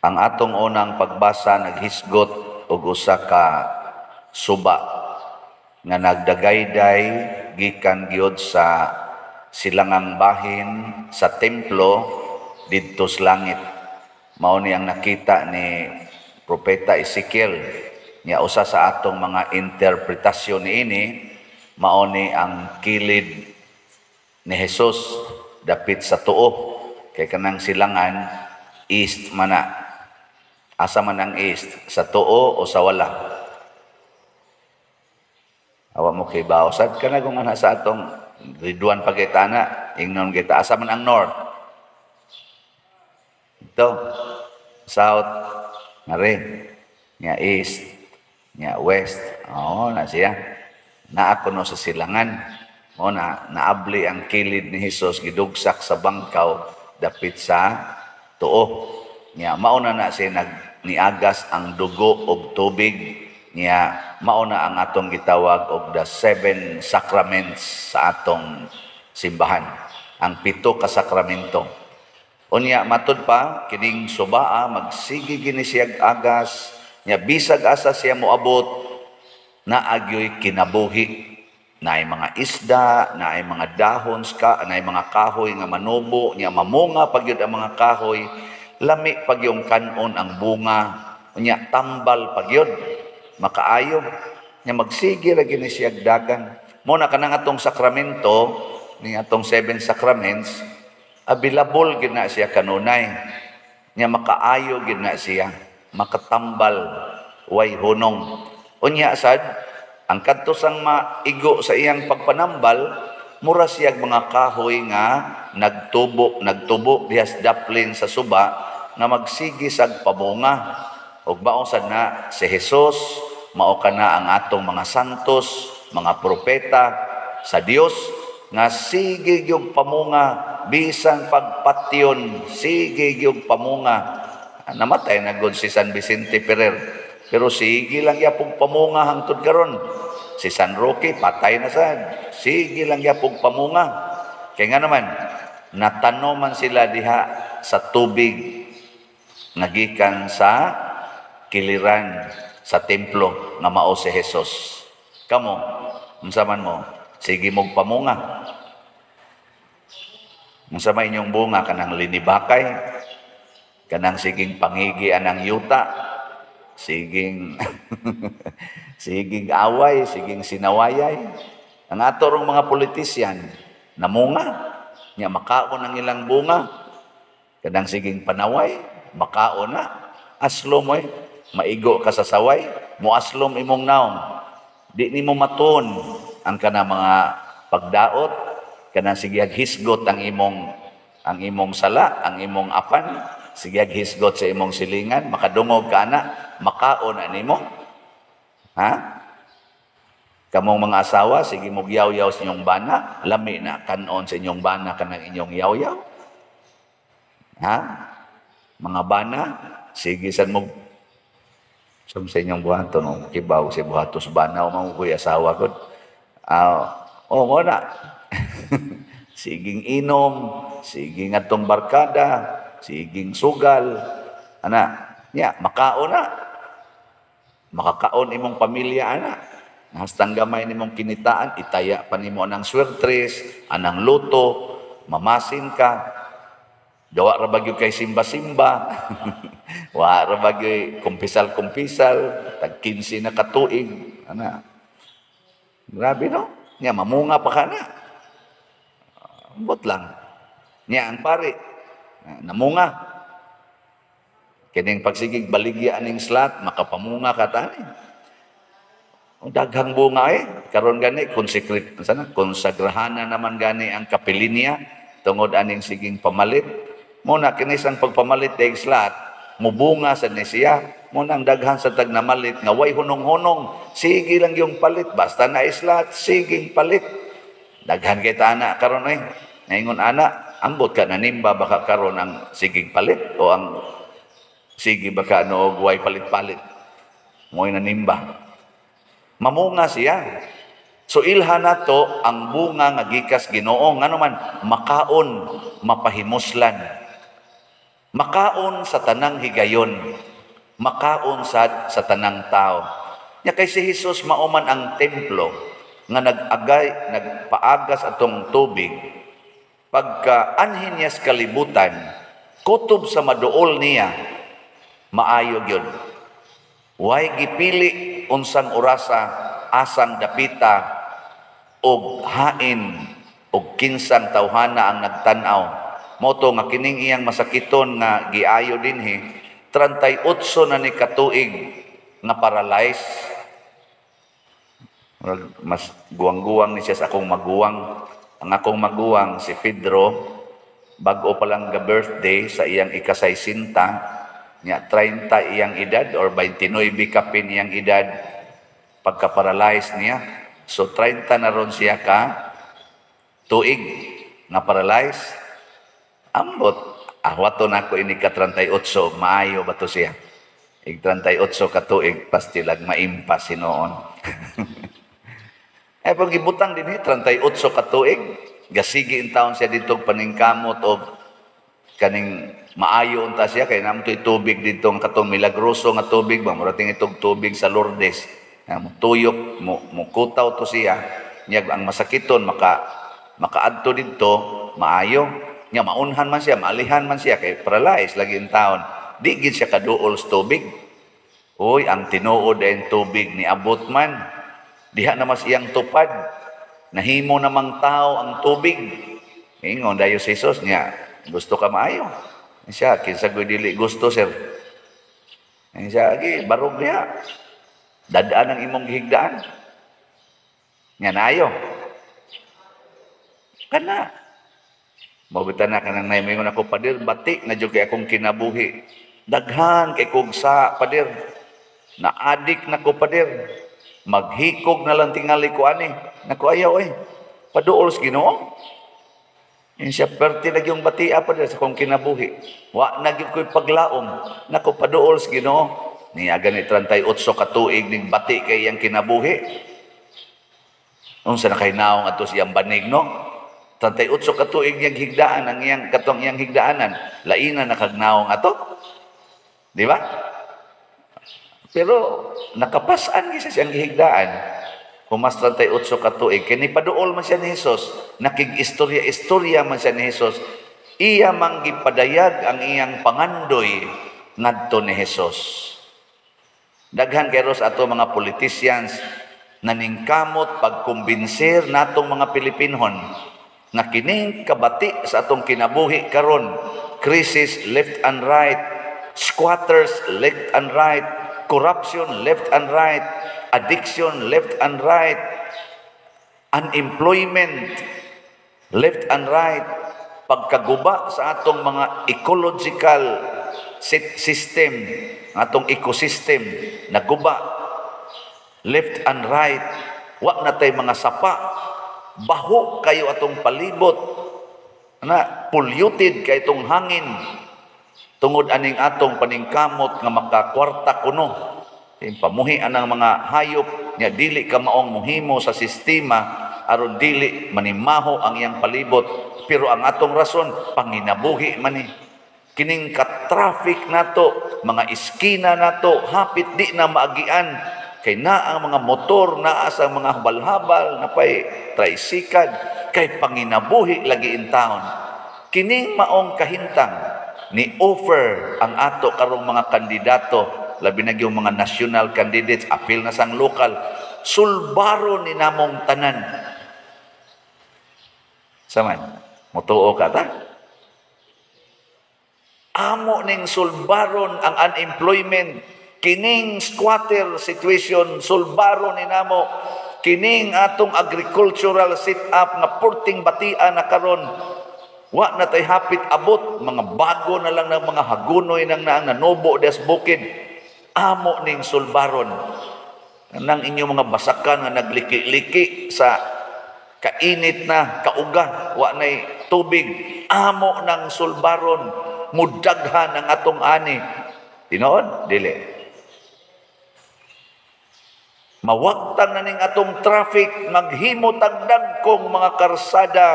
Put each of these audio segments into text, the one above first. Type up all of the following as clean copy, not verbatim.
Ang atong unang pagbasa naghisgot og usa ka suba nga nagdagayday gikan gyud sa silangang bahin sa templo didto sa langit. Mao ni ang nakita ni Propeta Ezekiel. Nya usa sa atong mga interpretasyon niini, mao ni ang kilid ni Jesus dapit sa tuo, kay kanang silangan east mana. Asa man ang east? Sa tuo o sa wala? Awa mo kay sad kana kung ana sa atong grade 1 pa kita na ingnon kita, asa man ang north? Ito south ngari nya, east nya, west. Oh, na siya naa kuno sa silangan mo na naabli ang kilid ni Hesus, gidugsak sa bangkaw dapit sa tuo. Nya mao na na siya nag niagas ang dugo og tubig. Nya mao na ang atong gitawag og the seven sacraments sa atong simbahan, ang pito ka sakramento. Unya matud pa kining subaa magsige gini siyag agas. Nya bisag asa siya moabot, naagyoy kinabuhi, naay mga isda, naay mga dahon ska, naay mga kahoy nga manubo. Nya mamunga pagyud ang mga kahoy, lami pag yung kanon ang bunga. Unya tambal pagyud, makaayo. Nya magsige ra gini siya dagan. Mo na kanang atong sakramento ni atong seven sacraments, available gid na siya kanunay. Nya makaayo gid na siya, makatambal, way hunong. Unya sad ang kadto sang maigo sa iyang pagpanambal, mura siyag mga kahoy nga nagtubo, nagtubo diha sa daplin sa suba nga magsige sag pabunga. Ug mao sad na si Jesus, mao kana ang atong mga santos, mga propeta sa Dios nga sige gyud pamunga bisan pagpatyon, sige gyud pamunga. Namatay na gud si San Vicente Ferrer, pero sige lang yapog pamunga hangtod karon. Si San Roque patay na sad, sige lang yapog pamunga. Kay nga naman natanoman sila diha sa tubig nagikan sa kiliran sa templo nga mao si Jesus. Kamo, unsa man mo, sige mog pamunga? Unsa may inyong bunga? Kanang linibakay, kanang siging pangigi anang yuta, siging siging away, siging sinawayay. Ang ato rong mga politisyan, namunga, nya makaon ang ilang bunga, kanang siging panaway, makaon na. Aslom mo eh, maigo ka sa saway, muaslom imong naong. Di nimo matuon ang kana mga pagdaot, kanang sige hisgot ang imong sala, ang imong apan, sige hisgot sa imong silingan, makadungog ka na, makaon na nimo. Ha? Kamong mga asawa, sige mo yaw-yaw sa inyong bana, lami na kanon sa inyong bana kanang inyong yaw-yaw. Ha? Mga bana, sige san mo sa inyong buhaton, no? Kibaw si buhatos bana, o mga kuya asawa ko. Oh, mo na. Siging inom, siging atong barkada, siging sugal. Ana, nya, makaon na. Makakaon imong pamilya, ana. Hastang gamay nimong kinitaan, itaya pa nimo anang swertres, anang luto, mamasin ka. Gawa ra bagyo kay simba-simba. Wa ra bagyo kumpisal-kumpisal, tag 15 na katuig, ana. Grabe, no? Nya mamunga pa ka na. Ambot lang. Nya ang pari namunga. Kining pagsigig baligya aning slot, makapamunga ka tani. Ang daghang bunga eh. Karon gani consecrate sana, konsagrahana naman gani ang kapilinya tungod aning siging pamalit. Muna kini sang pagpamalit dayeg slot, mubunga sad ni siya. Muna ang daghan sa tag namalit nga way hunong-hunong, sige lang yung palit basta na slot, siging palit. Daghan kay ta ana karon eh. Naingon ana, ambot ka nanimba baka karon ang siging palit o ang sige baka no way palit-palit. Mo'y nanimba. Mamunga siya. So ilha nato ang bunga nga gikas Ginoo, ngano man makaon, mapahimuslan. Makaon sa tanang higayon, makaon sad sa tanang tao. Nya kay si Jesus mao man ang templo nga nag-agay, nagpaagas atong tubig, pagka anhin niya sa kalibutan, kutob sa maduol niya, maayo gyud. Way gipili unsang orasa, asang dapita, og hain og kinsang tawhana ang nagtan-aw. Mao to nga kining iyang masakiton nga giayo dinhi, 38 na ni katuig nga paralyzed. Mas guwang-guwang ni siya sa akong maguwang. Ang akong maguwang si Pedro, bag-o pa lang ga birthday sa iyang ikasaysinta niya, 30 iyang edad or 29 kapin iyang edad pagka-paralyze niya. So 30 na ron siya ka tuig nga paralyze. Ambot, ahwaton ako ini ka 38, maayo ba to siya? Ig 38 ka tuig, pastilag maimpas hinuon. Eh, pag gibutang din 38 ka tuig, gasigi in taon siya dito paningkamot og kaning maayo unta siya kay namo to'y tubig dito ang katong milagroso nga tubig ba, mura ting itong tubig sa Lourdes. Mo tuyok mo, mukutaw to siya niya, ang masakiton makaadto didto, maayo nya, maunhan man siya, maalihan man siya kay paralyzed lagi in taon, di gid siya kaduol sa tubig. Uy, ang tinuod ay tubig ni abot man diha na mas iyang tupad, nahimo namang tao ang tubig. Ingon dayo si Jesus niya, "Gusto ka maayo?" Siya, "Kinsa ko'y dili gusto, sir?" Siya, "Agi, barog niya. Dadaan ang imong gihigdaan." Nga naayo. Kana. Mabita na kanang nay, ako, "Pader, bati na jud kay akong kinabuhi. Daghan kay kog sa, pader. Naadik na ko, pader. Maghikog na lang tingali ko ani." Nako, ayaw eh. Paduol sa Ginoo. Yun siya, "Perti na yung batia, pader, sa akong kinabuhi. Wa na gyud ko'y paglaom." Nako, paduol sa Ginoo. Niya gani 38 ka tuig ning bati kay iyang kinabuhi. Unsa na kay naong ato siyang banig, no? 38 ka tuig niyang higdaan ang iyang katong iyang higdaanan. Laina na kagnaong ato. Di ba? Pero nakapasan gyud siya siyang gihigdaan. Humas 38 ka tuig, kini paduol man siya ni Jesus, nakig-istorya-istorya man siya ni Jesus. Iya mang gipadayag ang iyang pangandoy ngadto ni Jesus. Daghan kay ros ato mga politicians naningkamot pagkumbinser natong mga Pilipinhon nga kining kabati sa atong kinabuhi karon, crisis left and right, squatters left and right, corruption left and right, addiction left and right, unemployment left and right, pagkaguba sa atong mga ecological system, atong ecosystem naguba left and right, wa na tay mga sapa, baho kayo atong palibot na, polluted kay itong hangin tungod aning atong paningkamot nga makakwarta kuno, pamuhi anang mga hayop nya dili ka maong muhimo sa sistema aron dili manimaho ang iyang palibot, pero ang atong rason panginabuhi man ni. Kining ka-traffic nato, mga iskina nato hapit di na maagian kay naa ang mga motor, naa sa mga habal-habal, napay tricycle, kay panginabuhi lagi in town. Kining maong kahintang ni offer ang ato karong mga kandidato, labi na yung mga national candidates, apil na sang lokal, sulbaro ni namong tanan. Saman, mutuo ka ta? Amo ning sulbaron ang unemployment, kining squatter situation, sulbaro ni namo kining atong agricultural setup nga purting batian na karon, wa na tay hapit abot, mga bago na lang ng mga hagunoy nang naang nanubo des bukid. Amo ning sulbaron nang inyong mga basakan nga nagliki-liki sa kainit na kauga, wa nay tubig. Amo nang sulbaron, mudaghan ang atong ani. Tinuod dili? Mawagtang na ning atong traffic, maghimo tag dagkong mga karsada,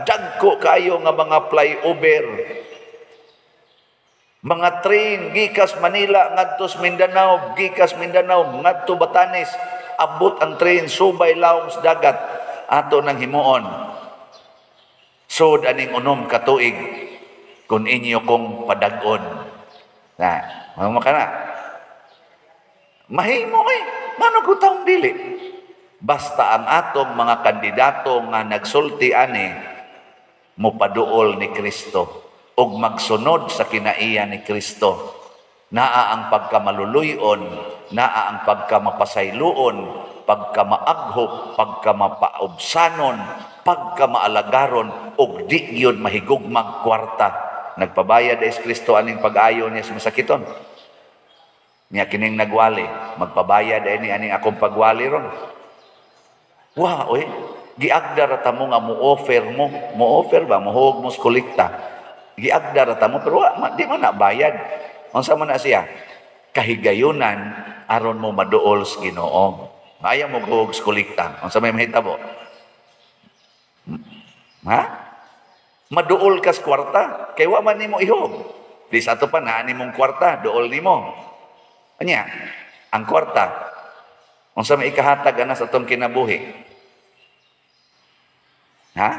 dagko kayo nga mga flyover. Mga train gikas Manila ngadto sa Mindanao, gikas Mindanao ngadto Batanes, abot ang train subay lawom sa dagat, ato nang himuon. Sud aning 6 ka tuig kung inyo kong padag-on. Na, maka na. Mahimo eh. Mano ko taong dili. Basta ang atong mga kandidato nga nagsulti ani mopaduol ni Kristo ug magsunod sa kinaiya ni Kristo. Naa ang pagkamaluluyon, naa ang pagkamapasayloon, pagkamaaghop, pagkamapaubsanon, pagkamaalagaron, ug di gyud mahigugmag kwarta. Nagpabayad is Kristo aning pag-ayo niya sa masakiton. Niya kining nagwali, magpabayad ay ni aning akong pagwali ron. Wa, oy, giagda ra ta mo nga mo-offer mo, mo-offer ba, mohuog mo sa kolekta. Giagda ra ta mo, pero wa, di man na bayad. Unsa man na siya? Kahigayunan aron mo maduol sa Ginoo. Ayaw mo huog sa kolekta. Unsa may mahitabo? Ha? Maduol kas kwarta, kay wa man nimo ihog. Di sa ato pa naa nimong kwarta, duol nimo. Anya, ang kwarta unsa may ikahatag ana sa atong kinabuhi? Ha?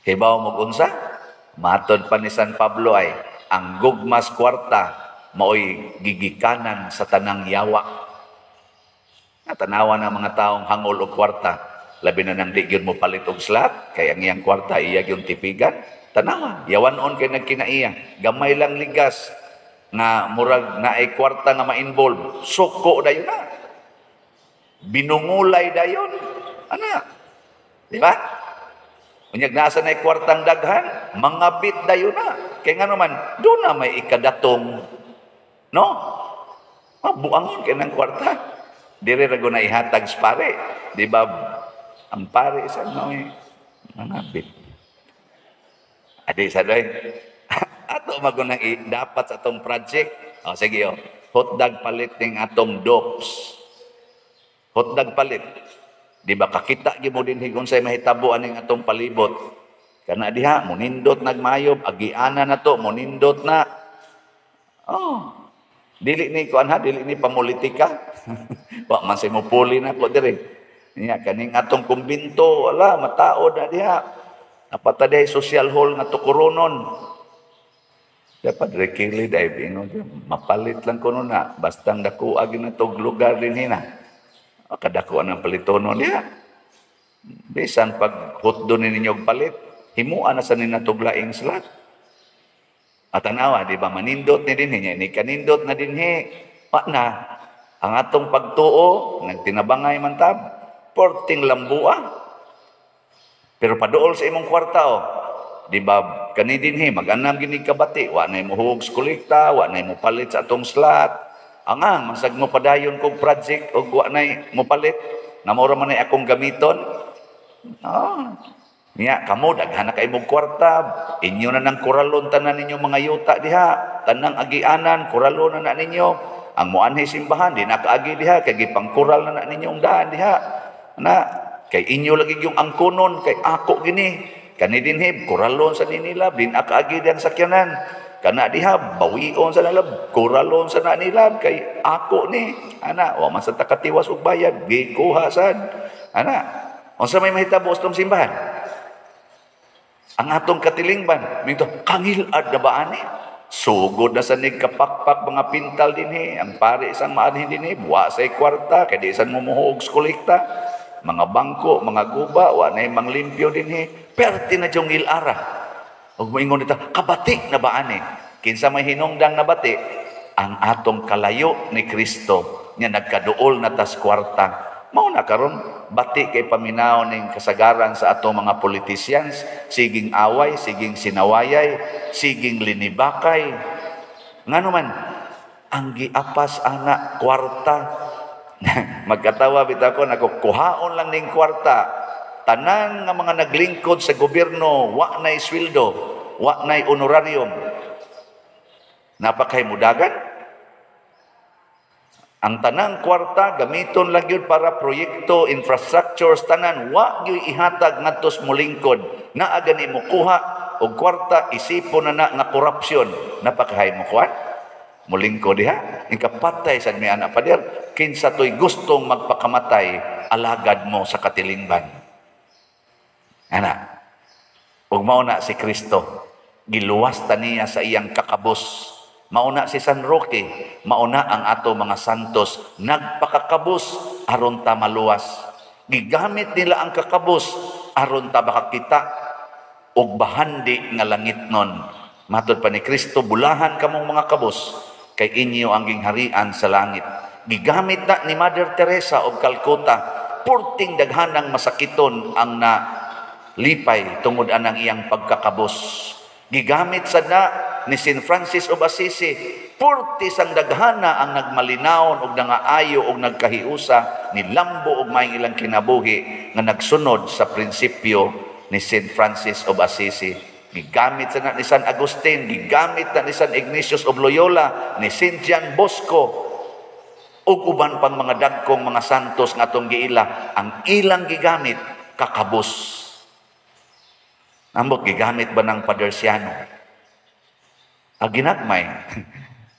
Hibaw mo unsa? Matod pa ni San Pablo ay ang gugmas kwarta maoy gigikanan sa tanang yawa. Natanawa ng mga taong hangol og kwarta, labi na nang di gyud mo palit og slot, kay ang iyang kwarta iya gyud tipigan. Tanawa, yawan-on kay nagkinaiya, gamay lang ligas nga murag naay kwarta nga ma-involve, suko dayon na. Binungulay dayon. Ana. Di ba? Unyag nasa na kwartang daghan, mangabit dayon na. Kay ngano man, doon na may ikadatong, no? Mabuangon kay ng kwarta. Dire ra na ihatag sa pare. Di ba? Ang pare sa mao'y mangabit. Adi sa doy. Ato magunang dapat sa atong project. O sige o. Hotdog palit ning atong dopes. Hotdog palit. Di ba kakita gyud mo dinhi kung say mahitabo aning atong palibot. Kana diha monindot nagmayob, agiana na to, monindot na. Oh. Dili ni kuan ha, dili ni pamulitika. Wa man say mopuli na ko diri. Niya kaning atong kumbinto, wala mataod na diha. Napata diha social hall nga tukuronon. Dapat rekili dahil ingon mapalit lang kuno na bastang dako agi na tog lugar dinhi na. Kadako ang palitonon niya. Bisan pag hotdo ni ninyo og palit, himuan na sa nina tog laing slot. At tanawa, di ba, manindot ni dinhi niya, ni kanindot na dinhi. Pa na, ang atong pagtuo, nagtinabangay man tab, porting lambua. Pero paduol sa imong kwarta, oh. Di ba, kani dinhi, mag-anam gini kabati, wa na mo huog sa kolekta, wa na mo palit sa atong slot. Angang, masag mo padayon kog project, og wa na mo palit, nga mura man ay akong gamiton. Oh. Niya, kamo, daghan na kay mong kwarta, inyo na ng kuralon tanan ninyo mga yuta diha, tanang agianan, kuralon na na ninyo. Ang muanhi simbahan, di nakaagi diha, kay gipangkural na na ninyo ang daan diha. Na, kay inyo lagi yung angkonon, kay ako gini. Kani dinhi, kuralon sa ninilab, di nakaagi diyang sakyanan. Kana diha, bawion sa nilab, kuralon sa na nilab, kay ako ni. Ana, wa man sa takatiwas og bayad, gikuha sad. Ana, unsa may mahitabo sa tong simbahan? Ang atong katilingban, minto, kangilad na ba ani? Sugod na sa nagkapakpak mga pintal dinhi, ang pare isang maanhin dinhi, buwa sa kwarta, kay di isan mumuhuog sa kolekta, mga bangko, mga guba, wa na manglimpyo dinhi, perti na diyong ilara. Ug moingon dito, kabati na ba ani? Kinsa may hinungdang nabati, ang atong kalayo ni Kristo, nga nagkaduol na tas kwarta. Mao na karon bati kay paminaw ning kasagaran sa atong mga politicians, siging away, siging sinawayay, siging linibakay. Ngano man ang giapas ana kwarta. Magkatawa bitaw ko nako kuhaon lang ning kwarta. Tanan nga mga naglingkod sa gobyerno wa nay sweldo, wa nay honorarium. Napakay mudagan. Ang tanang kwarta gamiton lang gyud para proyekto, infrastructures, tanan wa gyud ihatag ngadto sa molingkod. Naa gani mo kuha og kwarta, isipon na na nga korupsyon. Napakahay mo kuan? Mulingko diha. Ikapatay sad mi anak, pader. Kinsa to'y gustong magpakamatay, alagad mo sa katilingban? Ana. Ug mao na si Kristo. Giluwas ta niya sa iyang kakabos. Mauna si San Roque, mauna ang ato mga santos, nagpakakabos aron ta maluwas. Gigamit nila ang kakabos aron ta makakita og bahandi nga langitnon. Matod pa ni Kristo, "Bulahan kamong mga kabos, kay inyo ang gingharian sa langit." Gigamit na ni Mother Teresa of Calcutta, purting daghanang masakiton ang na lipay tungod anang iyang pagkakabos. Gigamit sad na ni St. Francis of Assisi, purti sang daghana ang nagmalinawon og nangaayo og nagkahiusa, nilambo og maayong ilang kinabuhi nga nagsunod sa prinsipyo ni St. Francis of Assisi. Gigamit sa na ni San Agustin, gigamit na ni San Ignatius of Loyola, ni St. John Bosco, ug uban pang mga dagkong mga santos nga atong giila, ang ilang gigamit kakabos. Ambot, gigamit ba ng Padersiano? Ah, ginagmay.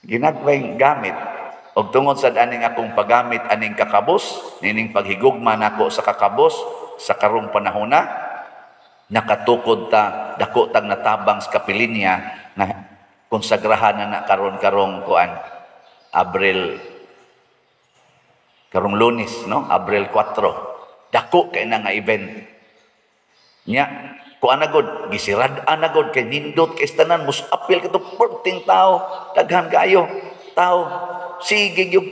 Ginagmay gamit. Og tungod sa aning akong paggamit aning kakabos, nining paghigugma nako sa kakabos sa karong panahona, nakatukod ta, dako tag natabang sa kapilinya na konsagrahan na na karon karong kuan, Abril, karong Lunes, no, Abril 4. Dako kay na nga event nya. Kuan na gud, gisirad-an na gud kay nindot kay tanan mus-apil kato, perting tao, daghan kaayo tao, sige gyud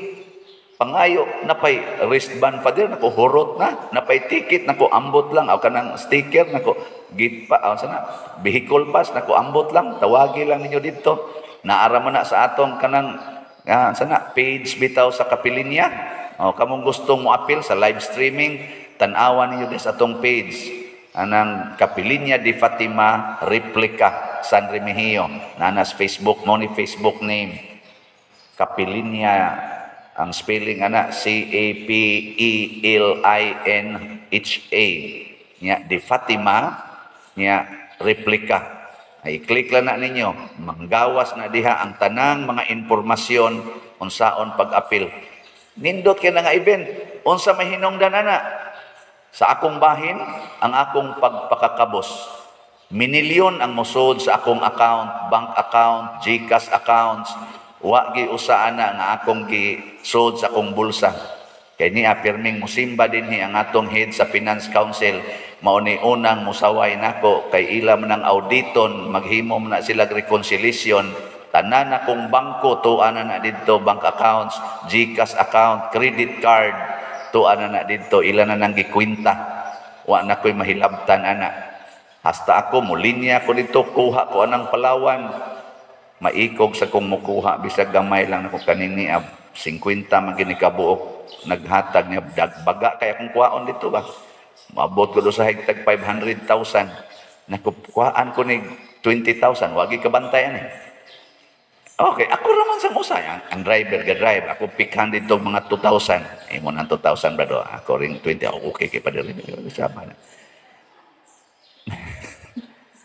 pangayo. Napay wristband, Father, nako, hurot na. Napay ticket, nako, ambot lang. Aw, kanang sticker, nako, gate pa, aw, sana vehicle pass, nako, ambot lang, tawagi lang ninyo didto. Naara man na sa atong kanang sana page bitaw sa kapilinya. O kamong gustong mo-apil sa live streaming, tan-awa ninyo di sa atong page anang Kapilinya de Fatima Replica San Remigio. Nanas Facebook mo ni Facebook name Kapilinya. Ang spelling ana, C A P E L I N H A nya de Fatima nya replica. Ay, i-click lang na ninyo, manggawas na diha ang tanang mga impormasyon unsaon pag-apil. Nindot kay na nga event. Unsa may hinungdan ana sa akong bahin? Ang akong pagpakakabos, minilyon ang mosod sa akong account, bank account, GCash accounts. Wa gi usa ana nga akong gisod sa akong bulsa. Kay niya pirming musimba dinhi ang atong head sa Finance Council. Mao ni unang musaway nako kay ila man ang auditon, maghimo man na sila reconciliation. Tanan akong bangko tuwa na na didto, bank accounts, GCash account, credit card, tuwa na na didto, ila na nang gikwenta. Wa na ko'y mahilabtan ana. Hasta ako mulinya ko dito, kuha ko anang Palawan. Maikog sa kong mukuha, bisag gamay lang nako kanini, 50 man gini kabuok naghatag niya, dagbaga kay akong kuhaon dito ba. Maabot ko do sa higtag 500,000. Nakukuhaan ko ni 20,000, wagi kabantay ani. Okay, ako raman sa musay. Ang driver, ga-drive. Ako pikhan dito mga 2,000. Imo nang 2,000, brado. Ako ring 20. Ako okay kay padiri. Sama na.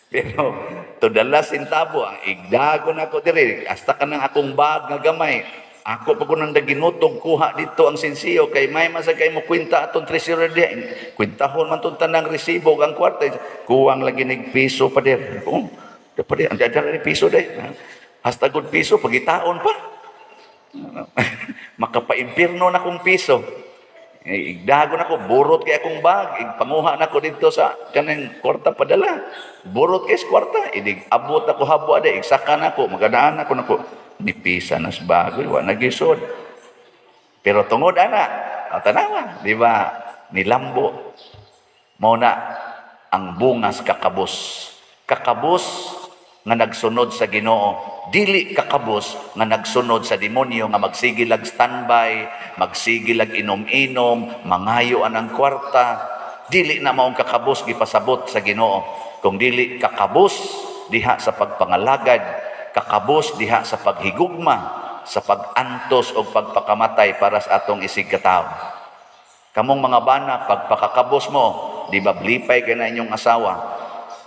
Pero to the last centavo, ang igdago na ako diri. Hasta ka ng akong bag nga gamay. Ako pa ko nang daginutog kuha dito ang sensiyo kay may man sa kay mo kwenta atong treasurer diha. Kwentahon man tong tanang resibo ang kwarta. Kuwang lagi nig piso pa dir. Oh, pa dir, ang dadara ni piso day. Hasta good piso pagitaon pa. Makapaimpirno na kong piso. Eh, igdago na ko, burot kay akong bag, igpanguha na ko dito sa kanang kwarta padala. Burot kay sa kwarta, idig abot ako habo ade, igsaka na ko, magadaan ako nako. Nipisa na sa bagoy, wa nagisod. Pero tungod ana, ang tanawa, di ba? Nilambo. Mao na ang bungas kakabos. Kakabos nga nagsunod sa Ginoo, dili kakabos nga nagsunod sa demonyo nga magsige lag standby, magsige lag inom-inom, mangayo anang kwarta. Dili na maong kakabos gipasabot sa Ginoo. Kung dili kakabos diha sa pagpangalagad, kakabos diha sa paghigugma, sa pag-antos o pagpakamatay para sa atong isig katawo. Kamong mga bana, pagpakakabos mo, di ba blipay kay na inyong asawa?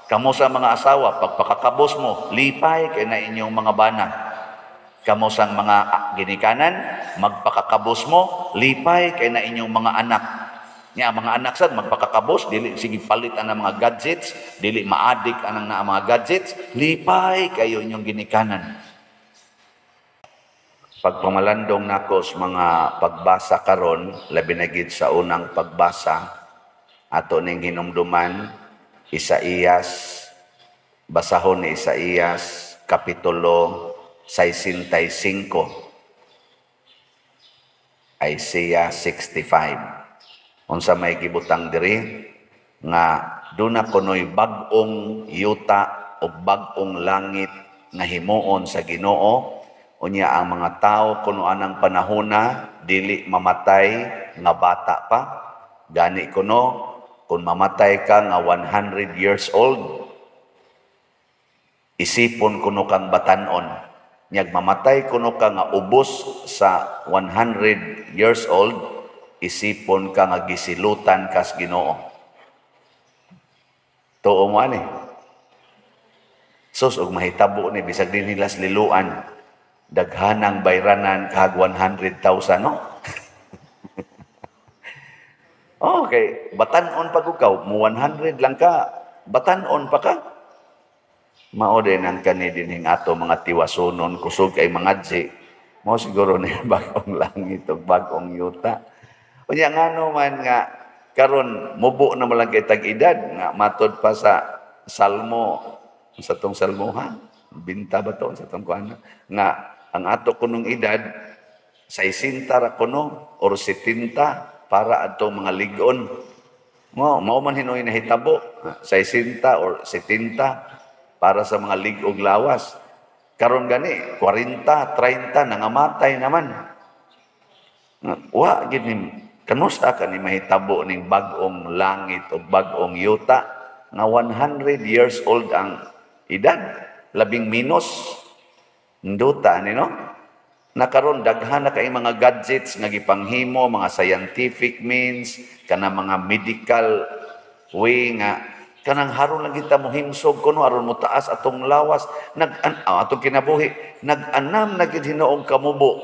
Kamo sa mga asawa, pagpakakabos mo, lipay kay na inyong mga bana. Kamo sang mga ginikanan, magpakakabos mo, lipay kay na inyong mga anak. Nya mga anak sad magpakakabos, dili sige palit ang mga gadgets, dili maadik anang na mga gadgets, lipay kayo inyong ginikanan. Pagpamalandong nako sa mga pagbasa karon, labi na gid sa unang pagbasa, ato ning hinumduman Isaías, basahon ni Isaías kapitulo 65. Isaiah 65. Unsa may gibutang diri nga duna kunoy bag-ong yuta o bag-ong langit nga himuon sa Ginoo, unya ang mga tawo kuno anang panahona dili mamatay nga bata pa. Gani kuno kung mamatay ka nga 100 years old, isipon kuno kang batanon. Nyag mamatay kuno ka nga ubos sa 100 years old, isipon ka nga gisilutan kas Ginoo. Tuo mo ani. Sus, og mahitabo ni bisag din nila liluan, daghanang bayranan kag 100,000, no? Okay, batanon pa ko mo 100 lang ka, batanon pa ka. Mao din ang kani dinhing ato mga tiwasunon, kusog kay mga dzi. Mao siguro ni bag-ong langit ug bag-ong yuta. Unya ngano man nga karon mubo na man lang kay tag-edad nga matod pa sa Salmo, sa tong Salmo ha, binta ba to sa tong kuan nga ang ato kunong edad 60 ra kuno or 70 para atong mga ligon. Mo mao man hinoy nahitabo 60 or 70 para sa mga lig-og lawas. Karon gani 40, 30 nangamatay naman. Wa gid ni kanusta ka ni mahitabo ning bag-ong langit o bag-ong yuta nga 100 years old ang edad, labing minus nduta ni no? Nakaron daghan na kay mga gadgets nga gipanghimo, mga scientific means, kana mga medical way nga kanang haron lang kita mohimsog kuno aron mo taas atong lawas, nag atong kinabuhi, nag-anam na gid hinuong kamubo.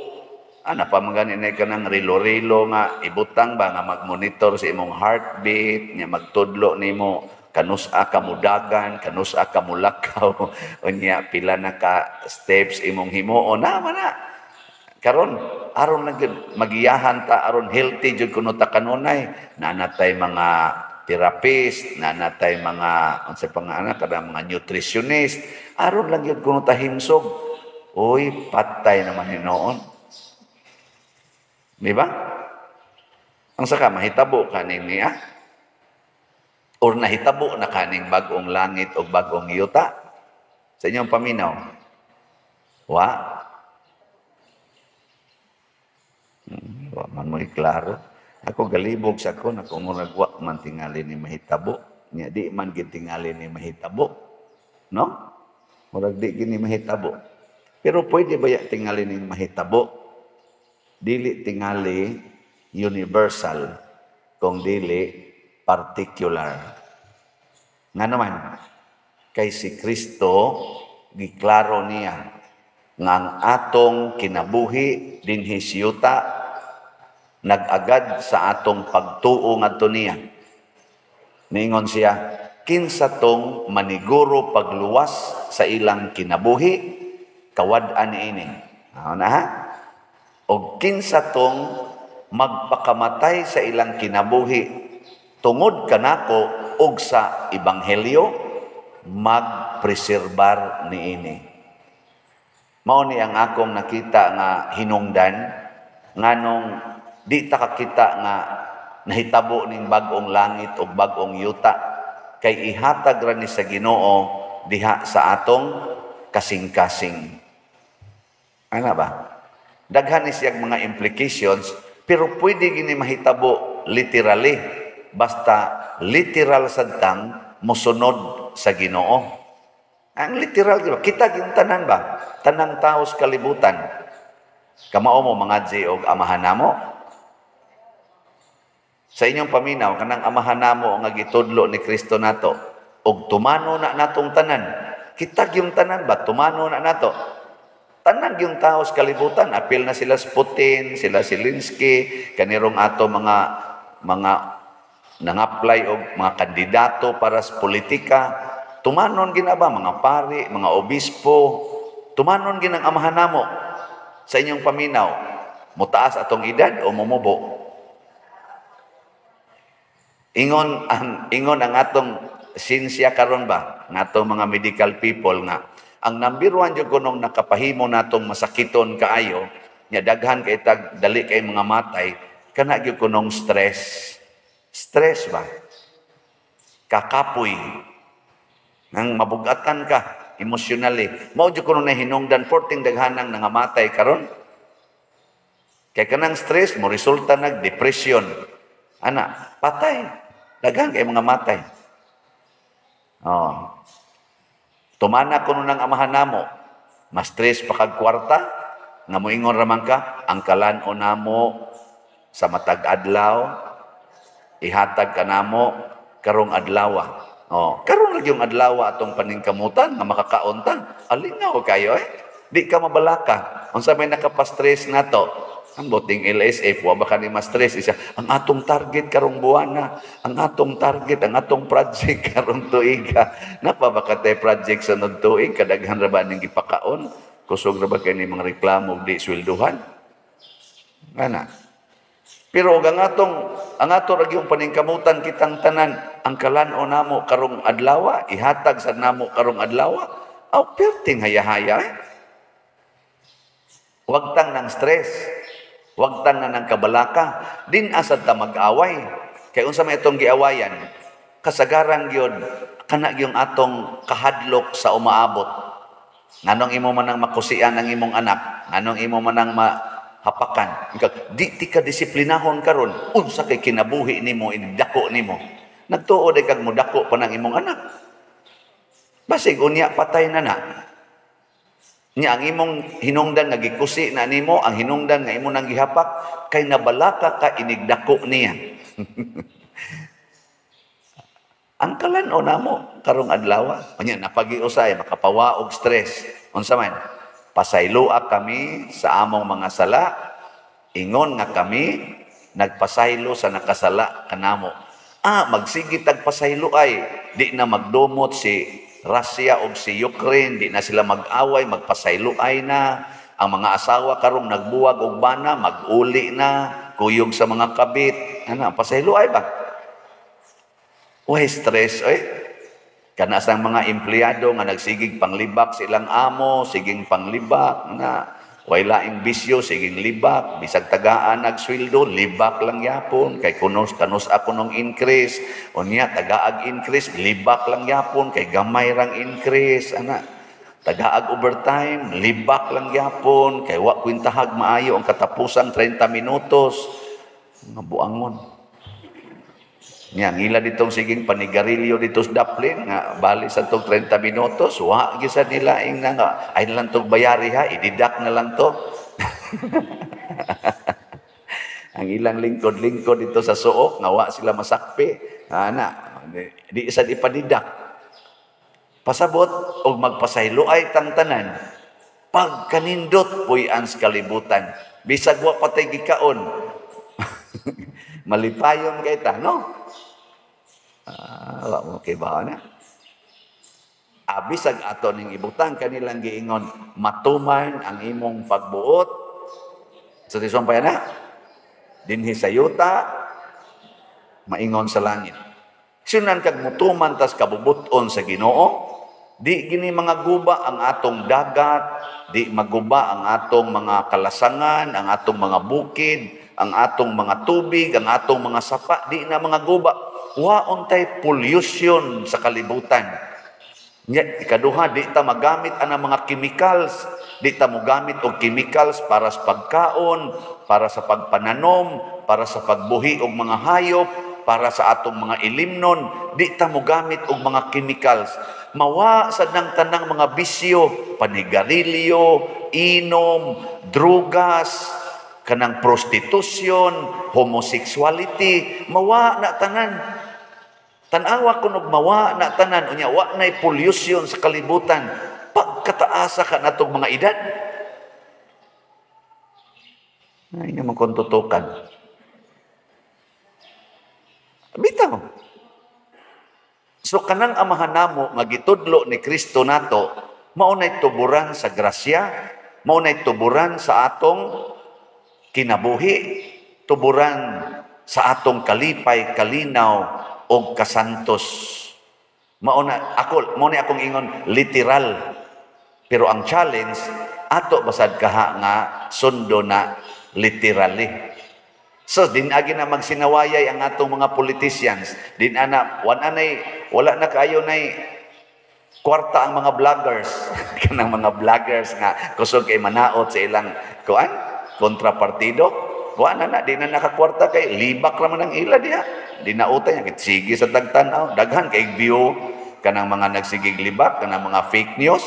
Ana pa man gani na kanang rilo-rilo nga ibutang ba nga magmonitor sa imong heartbeat, nya magtudlo nimo kanusa ka mudagan, kanusa ka mulakaw, unya pila na ka steps imong himuon na man na. Karon aron lang gyud magiyahan ta aron healthy jud kuno ta kanunay, naa natay mga therapist, naa natay mga unsa pa nga ana kada mga nutritionist, aron lang gyud kuno ta himsog. Uy, patay naman hinuon. Di ba? Ang saka mahitabo kaning niya or nahitabo na kaning bag-ong langit o bag-ong yuta sa inyong paminaw. Wa? Wa man mo iklaro. Ako galibog sa ko na kung murag wa man tingali ni mahitabo. Nya di man gid tingali ni mahitabo. No? Murag di gini mahitabo. Pero pwede ba ya tingali ni mahitabo? Dili tingali universal kung dili particular. Nga naman, kay si Kristo giklaro niya nga ang atong kinabuhi dinhi siyuta nag-agad sa atong pagtuo ngadto niya. Niingon siya, kinsa tong maniguro pagluwas sa ilang kinabuhi, kawad-an niini. Ano na ha? O kinsa tong magpakamatay sa ilang kinabuhi tungod kanako og sa ebanghelyo, magpreserbar niini. Mao ni ang akong nakita nga hinungdan nganong di ta kakita nga nahitabo ning bag-ong langit o bag-ong yuta, kay ihatag ra ni sa Ginoo diha sa atong kasing-kasing. Ana ba? Daghan ni siyang mga implications, pero pwede gini mahitabo literally, basta literal sad kang mosunod sa Ginoo. Ang literal, di ba? Kita gyud tanan ba? Tanang tao sa kalibutan. Kamao mo mga G og amahan namo. Sa inyong paminaw, kanang amahan namo nga gitudlo ni Kristo nato. Og tumano na natong tanan. Kita yung tanan ba tumano na nato? Tanan yung tao sa kalibutan, apil na sila sa Putin, sila Zelensky, kanirong ato mga nang-apply og mga kandidato para sa politika, tumanon gina ba mga pari, mga obispo, tumanon ginang Amahan namo sa inyong paminaw, mutaas atong edad o mumubo? Ingon ang atong sinsya karon ba, ng atong mga medical people, nga ang number one jud kunong nakapahimo natong masakiton kaayo nya daghan kay tag dali kay mga matay, kana gyud kunong stress. Stress ba, kakapoy nang mabugatan ka emotionally, mao jud kuno na hinungdan porting daghanang nangamatay karon, kay kanang stress mo resulta nag depression ana, patay, daghan kay mga matay. Oh. Tumana kuno ng Amahan namo, mas stress pa kag kwarta, nga moingon raman ka, "Ang kalan-on namo sa matag adlaw, ihatag ka namo karong adlaw." Oh, karon lagi yung adlaw atong paningkamutan nga makakaon ta. Alingaw kayo eh. Di ka mabalaka. Unsa may nakapa-stress nato? Ang boting LSF, wa ba ka ni ma-stress? Isa, ang atong target karong buwana, ang atong target, ang atong project karong tuiga. Napa ba ka tay project sa tuig? Kadaghan ra ba ning gipakaon? Kusog ra ba kay ni mga reklamo di swelduhan? Ana. Pero og ang ato ra gyud paningkamutan kitang tanan, ang kalan-on namo karong adlaw, ihatag sa namo karong adlaw, aw perting hayahaya eh. Wag tang ng stress. Wag tang na ng kabalaka. Din asad ta mag-away. Kay unsa may itong giawayan? Kasagaran gyud kana gyung atong kahadlok sa umaabot. Nganong imo man ang makusian ang imong anak? Nganong imo man ang mahapakan? Di ti ka disiplinahon karon, unsa kay kinabuhi nimo, dako nimo? Nagtuo day kag mudako pa ng imong anak. Basig unya patay na na. Nya ang imong hinungdan nga gikusi na nimo, ang hinungdan nga imo nang gihapak, kay nabalaka ka inigdako niya. Ang kalan-on namo karong adlaw, unya napagiusay makapawa og stress. Unsa man? "Pasayloa kami sa among mga sala, ingon nga kami nagpasaylo sa nakasala kanamo." Ah, magsige tag pasaylo ay di na magdumot si Russia o si Ukraine, di na sila mag-away, magpasaylo ay na. Ang mga asawa karong nagbuwag og bana, mag-uli na, kuyog sa mga kabit. Ano, pasaylo ay ba? Way stress, oy. Kana sa mga empleyado nga nagsigig panglibak silang amo, siging panglibak nga way laing bisyo, siging libak, bisag tagaan nagsweldo, libak lang yapon kay kunos kanus ako nung increase. Unya tagaag increase, libak lang yapon kay gamay rang increase ana. Tagaag overtime, libak lang yapon kay wa kwintahag maayo ang katapusang 30 minutos. Nga buangon. Nya ngila ditong siging panigarilyo dito sa Daplin nga bali sa tong 30 minutos, wa gyud sa nila ing nga ay na lang tong bayari ha, i-deduct na lang to. Ang ilang lingkod-lingkod dito sa suok nga wa sila masakpi, ana, di isa ipadidak. Pasabot og magpasaylo ay tang tanan. Pagkanindot puy-an sa kalibutan. Bisag wa patay gikaon. Malipayon kay ta, no? Ah, wa mo kay ba na? Abisag ato ning ibutang kanilang giingon, "Matuman ang imong pagbuot sa tisumpay na dinhi sa yuta maingon sa langit." Sunan kag mutuman tas kabubuton sa Ginoo, di gini mga guba ang atong dagat, di maguba ang atong mga kalasangan, ang atong mga bukid, ang atong mga tubig, ang atong mga sapa, di na mga guba. Wa untay pollution sa kalibutan. Nya, ikaduha, di ta magamit ang mga chemicals. Di ta mogamit og chemicals para sa pagkaon, para sa pagpananom, para sa pagbuhi og mga hayop, para sa atong mga ilimnon. Di ta mogamit og mga chemicals. Mawa sa nang tanang mga bisyo, panigarilyo, inom, drugas, kanang prostitution, homosexuality, mawa na tanan. Tan-awa kun og mawa na tanan, unya wa nay pollution sa kalibutan, pagkataasa ka natong mga edad. Ay, nga man tutukan. Bitaw. So kanang Amahan namo nga gitudlo ni Kristo nato, mao nay tuburan sa grasya, mao nay tuburan sa atong kinabuhi, tuburan sa atong kalipay, kalinaw og kasantos. Mao na ako, mao ni akong ingon literal. Pero ang challenge ato basad kaha nga sundo na literally. So din agi na magsinawayay ang atong mga politicians, din ana wan anay wala na kaayo nay kwarta ang mga vloggers kanang mga vloggers nga kusog kay manaot sa ilang kuan kontrapartido. Wa na na, di na nakakwarta kay libak ra man ang ila diha. Dinautan niya, sige sa tagtanaw, daghan kay view kanang mga nagsigig libak, kanang mga fake news.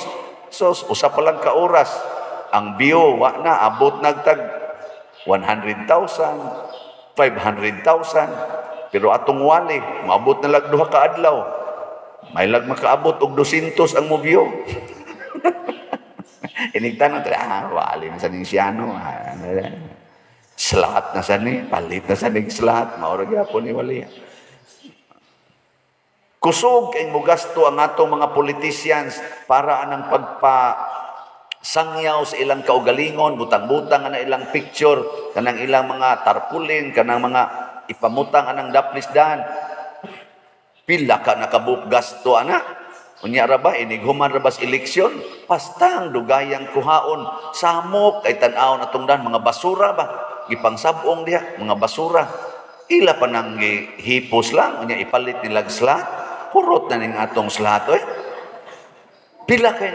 So usa pa lang ka oras ang view wa na abot nagtag 100,000, 500,000. Pero atong wali, maabot na lag duha ka adlaw. May lag makaabot og 200 ang mo view. Inigtan na, wali na sa ning siyano. Slot na sa ni, palit na sa ning slot, maura gyapon ni wali. Kusog kay mugasto ang atong mga politicians para anang pagpa sangyaw sa ilang kaugalingon, butang-butang ana ilang picture, kanang ilang mga tarpaulin, kanang mga ipamutang anang daplis dan. Pila ka nakabuk gasto ana. Unya ra ba inighuman ra ba sa eleksyon? Pastang dugayang kuhaon, samok kay tan-awon atong dan mga basura ba? Gipangsab-ong diha, mga basura. Ila pa nang gihipos lang, unya ipalit nilag slot. Hurot na ning atong slot oy. Pila kay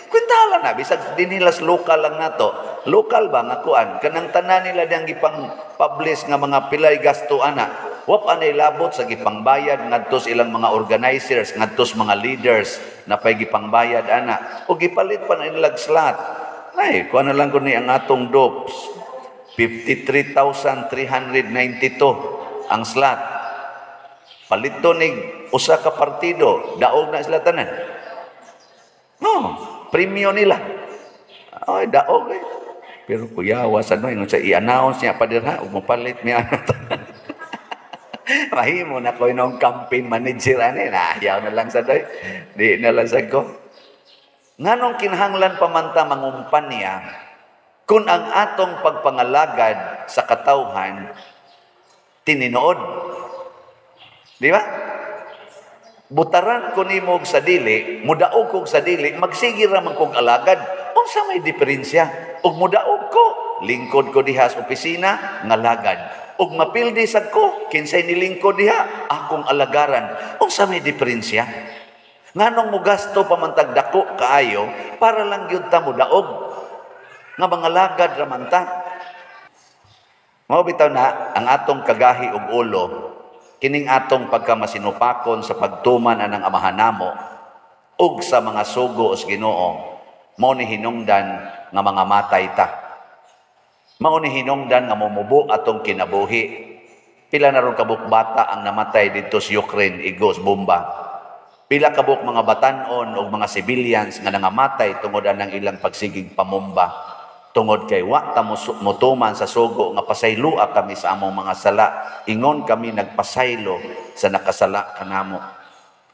kwentahala na bisag dinilas lokal lang nato. Lokal ba nga kuan kanang tanan nila diyang gipang publish nga mga pilay gasto ana. Wa pa nay labot sa gipangbayad ngadto sa ilang mga organizers, ngadto sa mga leaders na pay gipangbayad ana. O gipalit pa na nilag slot. Ay, kuan na lang kuno ang atong dopes. 53,392 ang slot. Palito ni usa ka partido, daog na sila tanan. No, premyo nila. Ay, daog eh. Pero kuyawa sa no, ingon sa i-announce niya pa dira, ug mopalit niya. Mahimo na ko inong campaign manager ani, nahiyaw na lang sa doy. Di na lang sa ko. Nganong kinahanglan pa man ta mangumpanya kung ang atong pagpangalagad sa katawhan tininood? Di ba? Butaran ko nimo og sa dili, mudaog kog sa dili, magsige ra man kog alagad. Unsa may diferensya? Og mudaog ko, lingkod ko diha sa opisina, ngalagad. Og mapildi sad ko, kinsay nilingkod diha, akong alagaran. Unsa may diferensya? Nganong mugasto pa man tag dako kaayo para lang gyud ta mudaog nga mga lagad ra man ta. Mao bitaw na ang atong kagahi og ulo, kining atong pagkamasinupakon sa pagtuman anang Amahan namo ug sa mga sugo sa Ginoo, mao ni hinungdan nga mga matay ta. Mao ni hinungdan nga momubo atong kinabuhi. Pila na ron kabuk bata ang namatay didto sa Ukraine igos bomba. Pila kabuk mga batan-on og mga civilians nga nangamatay tungod anang ilang pagsigig pamumba. Tungod kay wa ta motuman sa sugo nga pasayloa kami sa among mga sala, ingon kami nagpasaylo sa nakasala kanamo.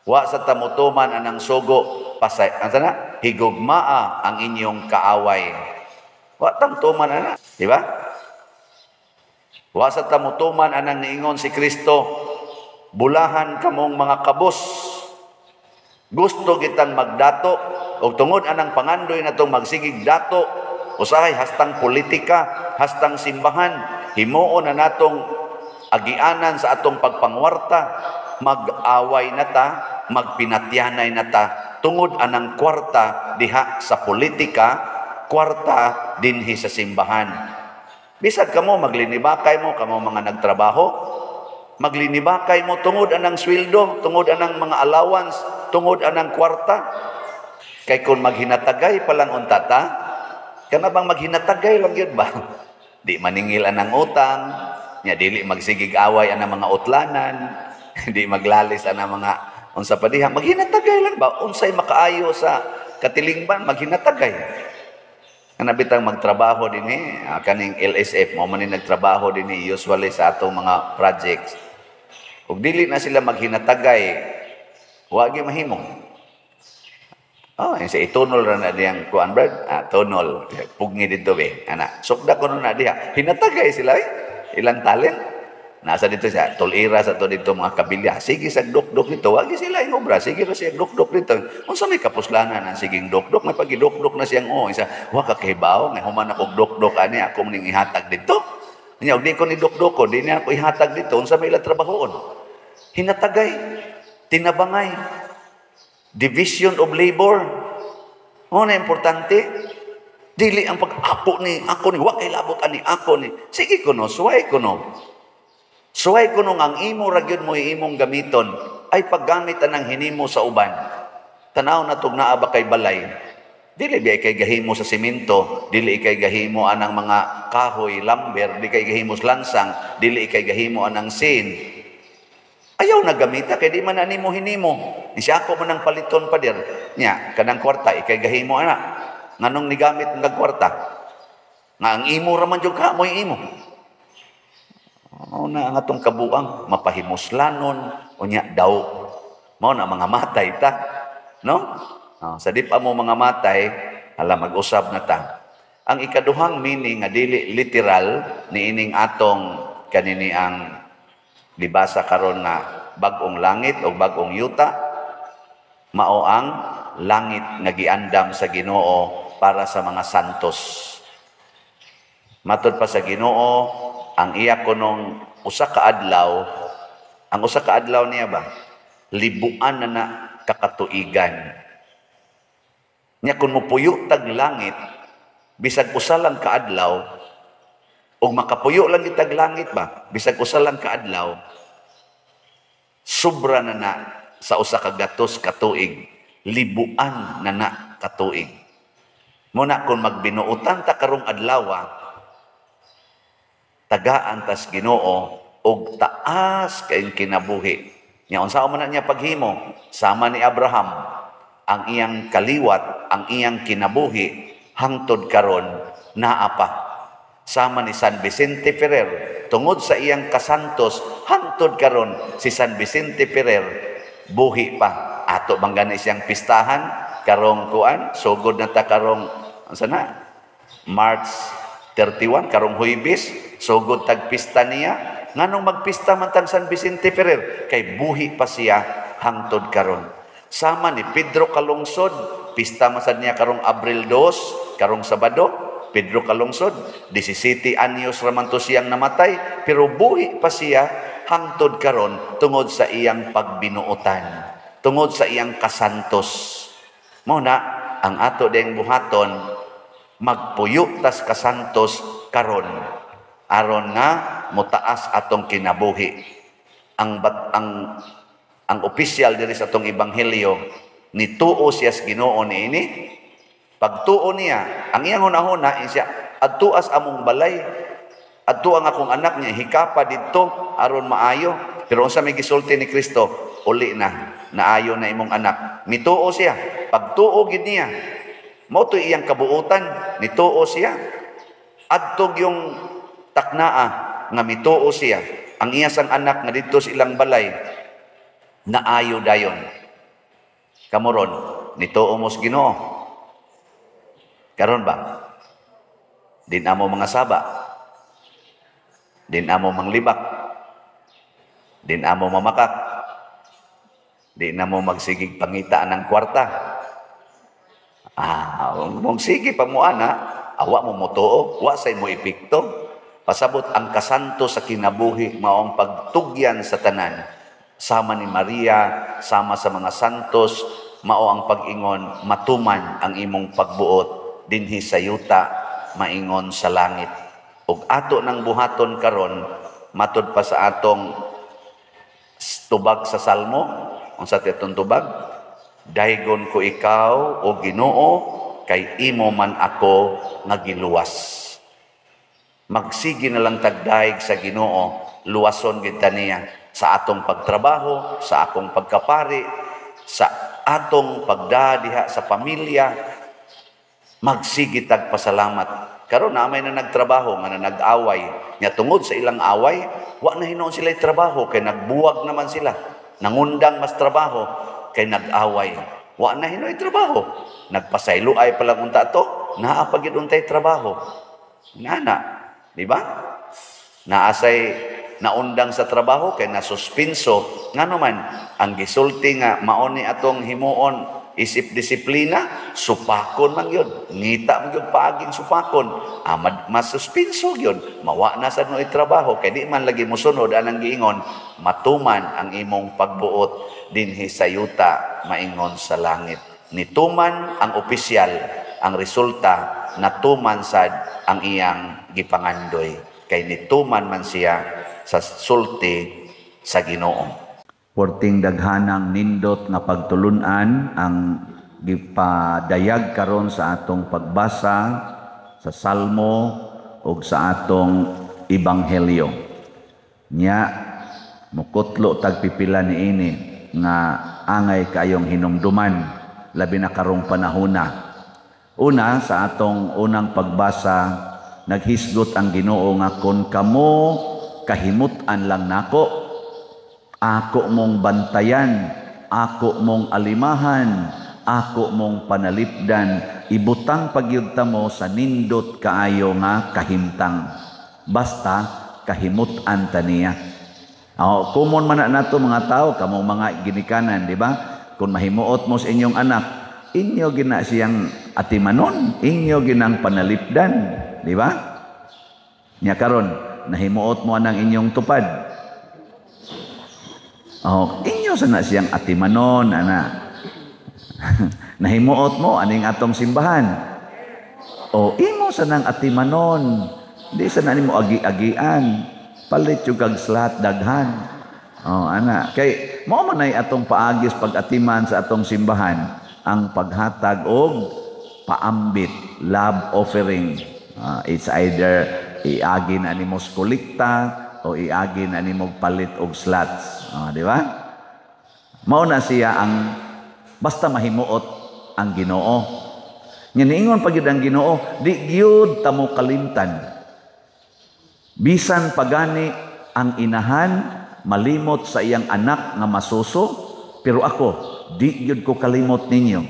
Wa sa ta motuman anang sugo pasay ansa na higugmaa ang inyong kaaway. Wa ta motuman ana, di ba? Wa sa ta motuman anang niingon si Kristo, bulahan kamong mga kabos. Gusto kitang magdato og tungod anang pangandoy natong magsigig dato, usahay hastang politika, hastang simbahan, himuon na natong agianan sa atong pagpangwarta, mag-away na ta, magpinatyanay na ta, tungod anang kwarta diha sa politika, kwarta dinhi sa simbahan. Bisag kamo maglinibakay mo, kamo mga nagtrabaho, maglinibakay mo tungod anang sweldo, tungod anang mga allowance, tungod anang kwarta. Kay kung maghinatagay pa lang unta ta, kana bang maghinatagay lang yun ba? Di maningil anang utang, nya dili magsigig away anang mga utlanan. Hindi maglalis ana mga unsa pa diha, maghinatagay lang ba, unsay makaayo sa katilingban, maghinatagay. Kana bitang magtrabaho dinhi, kaning LSF mao man ni nagtrabaho dinhi usually sa atong mga projects. Ug dili na sila maghinatagay, wa gyud mahimo. Oh, yung sa itunol ra na diyang kuan, brad, tunol, pugni dito be. Ana, sukda ko na diha. Hinatagay sila eh. Ilang talent. Nasa dito siya, tulira sa to dito mga kabilya. Sige sa dukduk nito, wag sila ing obra. Sige ra siya dukduk dito. Unsa may kapuslanan ang siging dukduk? May pagidukduk na siyang oh, isa, wa ka kahibaw, nga human ako dukduk ani ako ning ihatag dito. Nya og di ko ni dukduk ko, di niya ako ihatag dito. Unsa may ilang trabahoon? Hinatagay, tinabangay, division of labor. Mo na importante. Dili ang pag-apo ni, ako ni, wa kay labot ani, ako ni. Sige kuno, suway kuno. Suway kuno ang imo ra gyud mo imong gamiton ay paggamit anang hinimo sa uban. Tanaw na tug naa ba kay balay. Dili biya kay gahimo sa simento, dili kay gahimo anang mga kahoy, lumber, di kay gahimo sa lansang, dili kay gahimo anang sin. Ayaw na gamita kay di man ani mo hinimo. Ni siya ako man ang paliton, pader. Nya kanang kwarta ikay gahimo ana. Nganong nigamit ng kwarta? Nga ang imo ra man jud ka mo'y imo. Mao na ang atong kabuang mapahimuslanon unya daw. Mao na mga matay ta. No? Oh, sa di pa mo mga matay, hala, mag-usab na ta. Ang ikaduhang meaning nga dili literal niining atong kanini ang gibasa karon nga bag-ong langit o bag-ong yuta, mao ang langit nga giandam sa Ginoo para sa mga santos. Matod pa sa Ginoo, ang iya kunong usa ka adlaw, ang usa ka adlaw niya ba, libuan na na kakatuigan. Nya kung mupuyo tag langit, bisag usa lang ka adlaw, ug makapuyo lang itag langit ba, bisag usa lang ka adlaw, sobra na na sa usa ka gatos katuig, libuan na na katuig. Muna kung magbinuotan ta karong adlaw, tagaan tas Ginoo og taas kayong kinabuhi. Nya unsa man na niya paghimo? Sama ni Abraham, ang iyang kaliwat, ang iyang kinabuhi hangtod karon naa pa. Sama ni San Vicente Ferrer, tungod sa iyang kasantos hangtod karon si San Vicente Ferrer buhi pa. Ato bang gani siyang pistahan karong kuan, sugod na ta karong unsa na? March 31, karong Huybis, sugod tag pista niya. Nganong magpista man tag San Vicente Ferrer? Kay buhi pa siya hangtod karon. Sama ni Pedro Calungsod, pista man sad niya karong Abril 2, karong Sabado. Pedro Calungsod, 17 anyos raman to siyang namatay, pero buhi pa siya hangtod karon tungod sa iyang pagbinuotan, tungod sa iyang kasantos. Mao na ang ato ding buhaton, magpuyo tas kasantos karon aron nga motaas atong kinabuhi. Ang bat, ang opisyal diri sa atong ebanghelyo, nituo siya sa Ginoo niini. Pagtuo niya, ang iyang hunahuna siya, adtuas among balay, adto ang akong anak niya hikapa didto aron maayo. Pero unsa may gisulti ni Kristo? Uli na, naayo na imong anak. Mituo siya. Pagtuo gid niya, mao to iyang kabuutan, nituo siya. Adtog yung taknaa nga mituo siya, ang iya sang anak nga didto sa ilang balay naayo dayon. Kamoron, nituo mo sa Ginoo. Karon ba? Di na mo mga saba. Di na mo manglibak. Di na mo mamakak. Di na mo magsigig pangita ng kwarta. Mong sige pa mo ana, awa mo motuo, wa say mo epekto. Pasabot ang kasanto sa kinabuhi mao ang pagtugyan sa tanan. Sama ni Maria, sama sa mga santos, mao ang pag-ingon, matuman ang imong pagbuot dinhi sa yuta, maingon sa langit. Ug ato nang buhaton karon, matud pa sa atong tubag sa Salmo, unsa atong tubag? Daygon ko ikaw, o Ginoo, kay imo man ako nga giluwas. Magsige na lang tagdayeg sa Ginoo, luwason gid ta niya. Sa atong pagtrabaho, sa akong pagkapari, sa atong pagdadiha sa pamilya, magsige tag pasalamat. Karon na may na nagtrabaho nga na nag-away, nya tungod sa ilang away, wa na hinuon sila trabaho kay nagbuwag naman sila. Nangundang mas trabaho kay nag-away. Wa na hinuon trabaho. Nagpasaylo ay palang unta to, naa pa gid untay trabaho. Nana, di ba? Naasay naundang sa trabaho kay nasuspinso. Ngano man ang gisulti nga mao ni atong himuon isip disiplina, supakon man yun. Ngita man yun paaging supakon. Ah, masuspinso yun. Mawa na sa no'y trabaho. Kay di man lagi musunod anang giingon, matuman ang imong pagbuot dinhi sa yuta maingon sa langit. Nituman ang opisyal, ang resulta, natuman sad ang iyang gipangandoy. Kay nituman man siya sa sulti sa Ginoo. Porting daghanang nindot nga pagtulunan ang gipadayag karon sa atong pagbasa sa Salmo ug sa atong Ebanghelyo. Nya mukutlo tag pipila niini nga angay kayong hinumduman labi na karong panahona. Una, sa atong unang pagbasa, naghisgot ang Ginoo nga kon kamo kahimut-an lang nako, ako mong bantayan, ako mong alimahan, ako mong panalipdan, ibutang pagyud mo sa nindot kaayo nga kahimtang. Basta kahimut-an ta niya. Oh, common man na nato mga tao, kamong mga ginikanan, di ba? Kung mahimuot mo sa inyong anak, inyo gina siyang atimanon, inyo ginang panalipdan, di ba? Nya karon, nahimuot mo anang inyong tupad. Oh, inyo sana siyang atimanon, ana. Nahimuot mo aning atong simbahan. O imo sanang atimanon. Di sana nimo agi-agian. Palit yung kag slot daghan. Oh, ana. Kay mao man ay atong paagis pag-atiman sa atong simbahan ang paghatag og paambit, love offering. It's either iagi na nimo sa kolekta o iagi na nimo palit og slots. Di ba? Mao na siya ang basta mahimuot ang Ginoo. Nya niingon pa gyud ang Ginoo, di gyud tamo kalimtan. Bisan pagani ang inahan malimot sa iyang anak nga masuso, pero ako di gyud ko kalimot ninyo.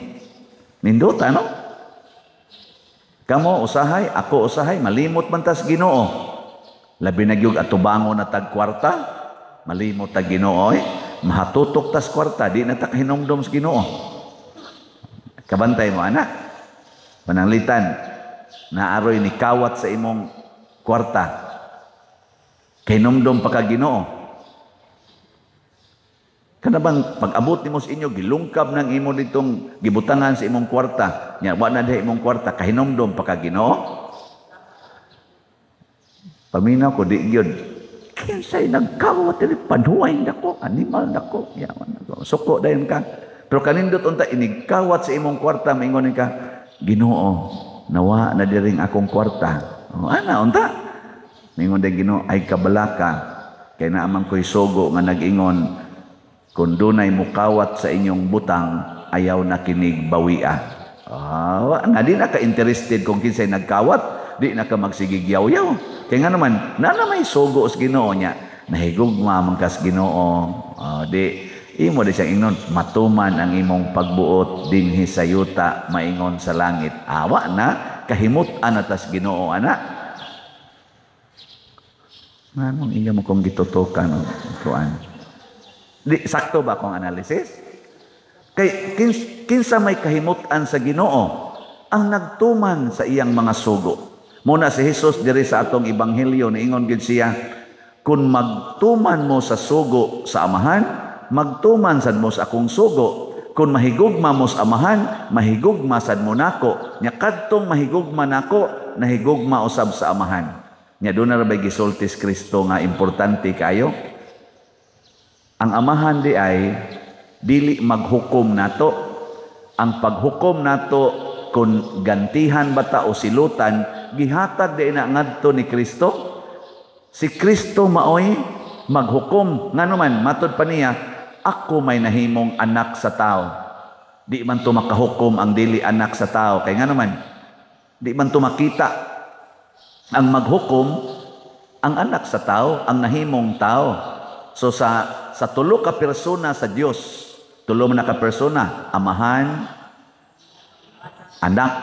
Nindot ano? Kamo usahay, ako usahay, malimot man tas Ginoo. Labi na gyud atubangon na tag kwarta, malimot tag Ginoo eh. Mahatutok tas kwarta, di na ta kahinumdom sa Ginoo. Kabantay mo anak. Pananglitan, naaroy ni kawat sa imong kwarta. Kahinumdom pa ka Ginoo. Kana bang pag-abot nimo sa inyo, gilungkab ng imo ditong gibutangan sa imong kwarta. Nya wa na diha imong kwarta, kahinumdom pa ka Ginoo. Paminaw ko di gyud. Kinsay nagkawat diri panuway nako, animal nako. Yaman nako. Suko dayon ka. Pero kanindot unta inigkawat sa imong kwarta, maingon ka, Ginoo, nawa na diring akong kwarta. O, ana unta. Mingon day Ginoo, ay kabalaka kay naamang ko'y sugo nga nag-ingon kung dunay mukawat sa inyong butang, ayaw na kinig bawia. Ah, na di na ka interested kung kinsay nagkawat, di na ka magsigig yaw-yaw. Kaya nga naman, na may sugo sa Ginoo niya, nahigugma man kas Ginoo. Di imo di siyang ingnon, matuman ang imong pagbuot dinhi sa yuta maingon sa langit. Awa na kahimut-an na tas Ginoo ana. Manong iya mo kong gitutukan o kuan. Di sakto ba akong analysis? Kay kinsa may kahimut-an sa Ginoo ang nagtuman sa iyang mga sugo. Muna si Jesus diri sa atong ebanghelyo niingon gid siya, kun magtuman mo sa sugo sa Amahan, magtuman sad mo sa akong sugo. Kun mahigugma mo sa Amahan, mahigugma sad mo nako. Nya kadtong mahigugma nako, nahigugma usab sa Amahan. Nya doon na rabay gisultis Kristo nga importante kayo. Ang Amahan di ay dili maghukom nato. Ang paghukom nato kung gantihan bata o silutan, gihatag di na ngadto ni Kristo. Si Kristo maoy Maghukom. Ngano man, matod pa niya, ako may nahimong anak sa tao. Di man to makahukom ang dili anak sa tao. Kay ngano man, di man to makita. Ang maghukom, ang anak sa tao, ang nahimong tao. So sa tulo ka persona sa Dios, tulo man ka persona, Amahan, Anak,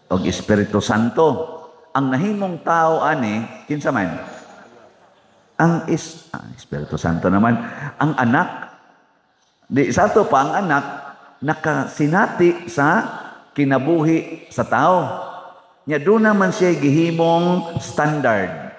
og Espiritu Santo. Ang nahimong tao ani, kinsa man? Ang Espiritu Santo naman, ang anak. Di sa ato pa ang anak nakasinati sa kinabuhi sa tao. Nya doon naman siya gihimong standard.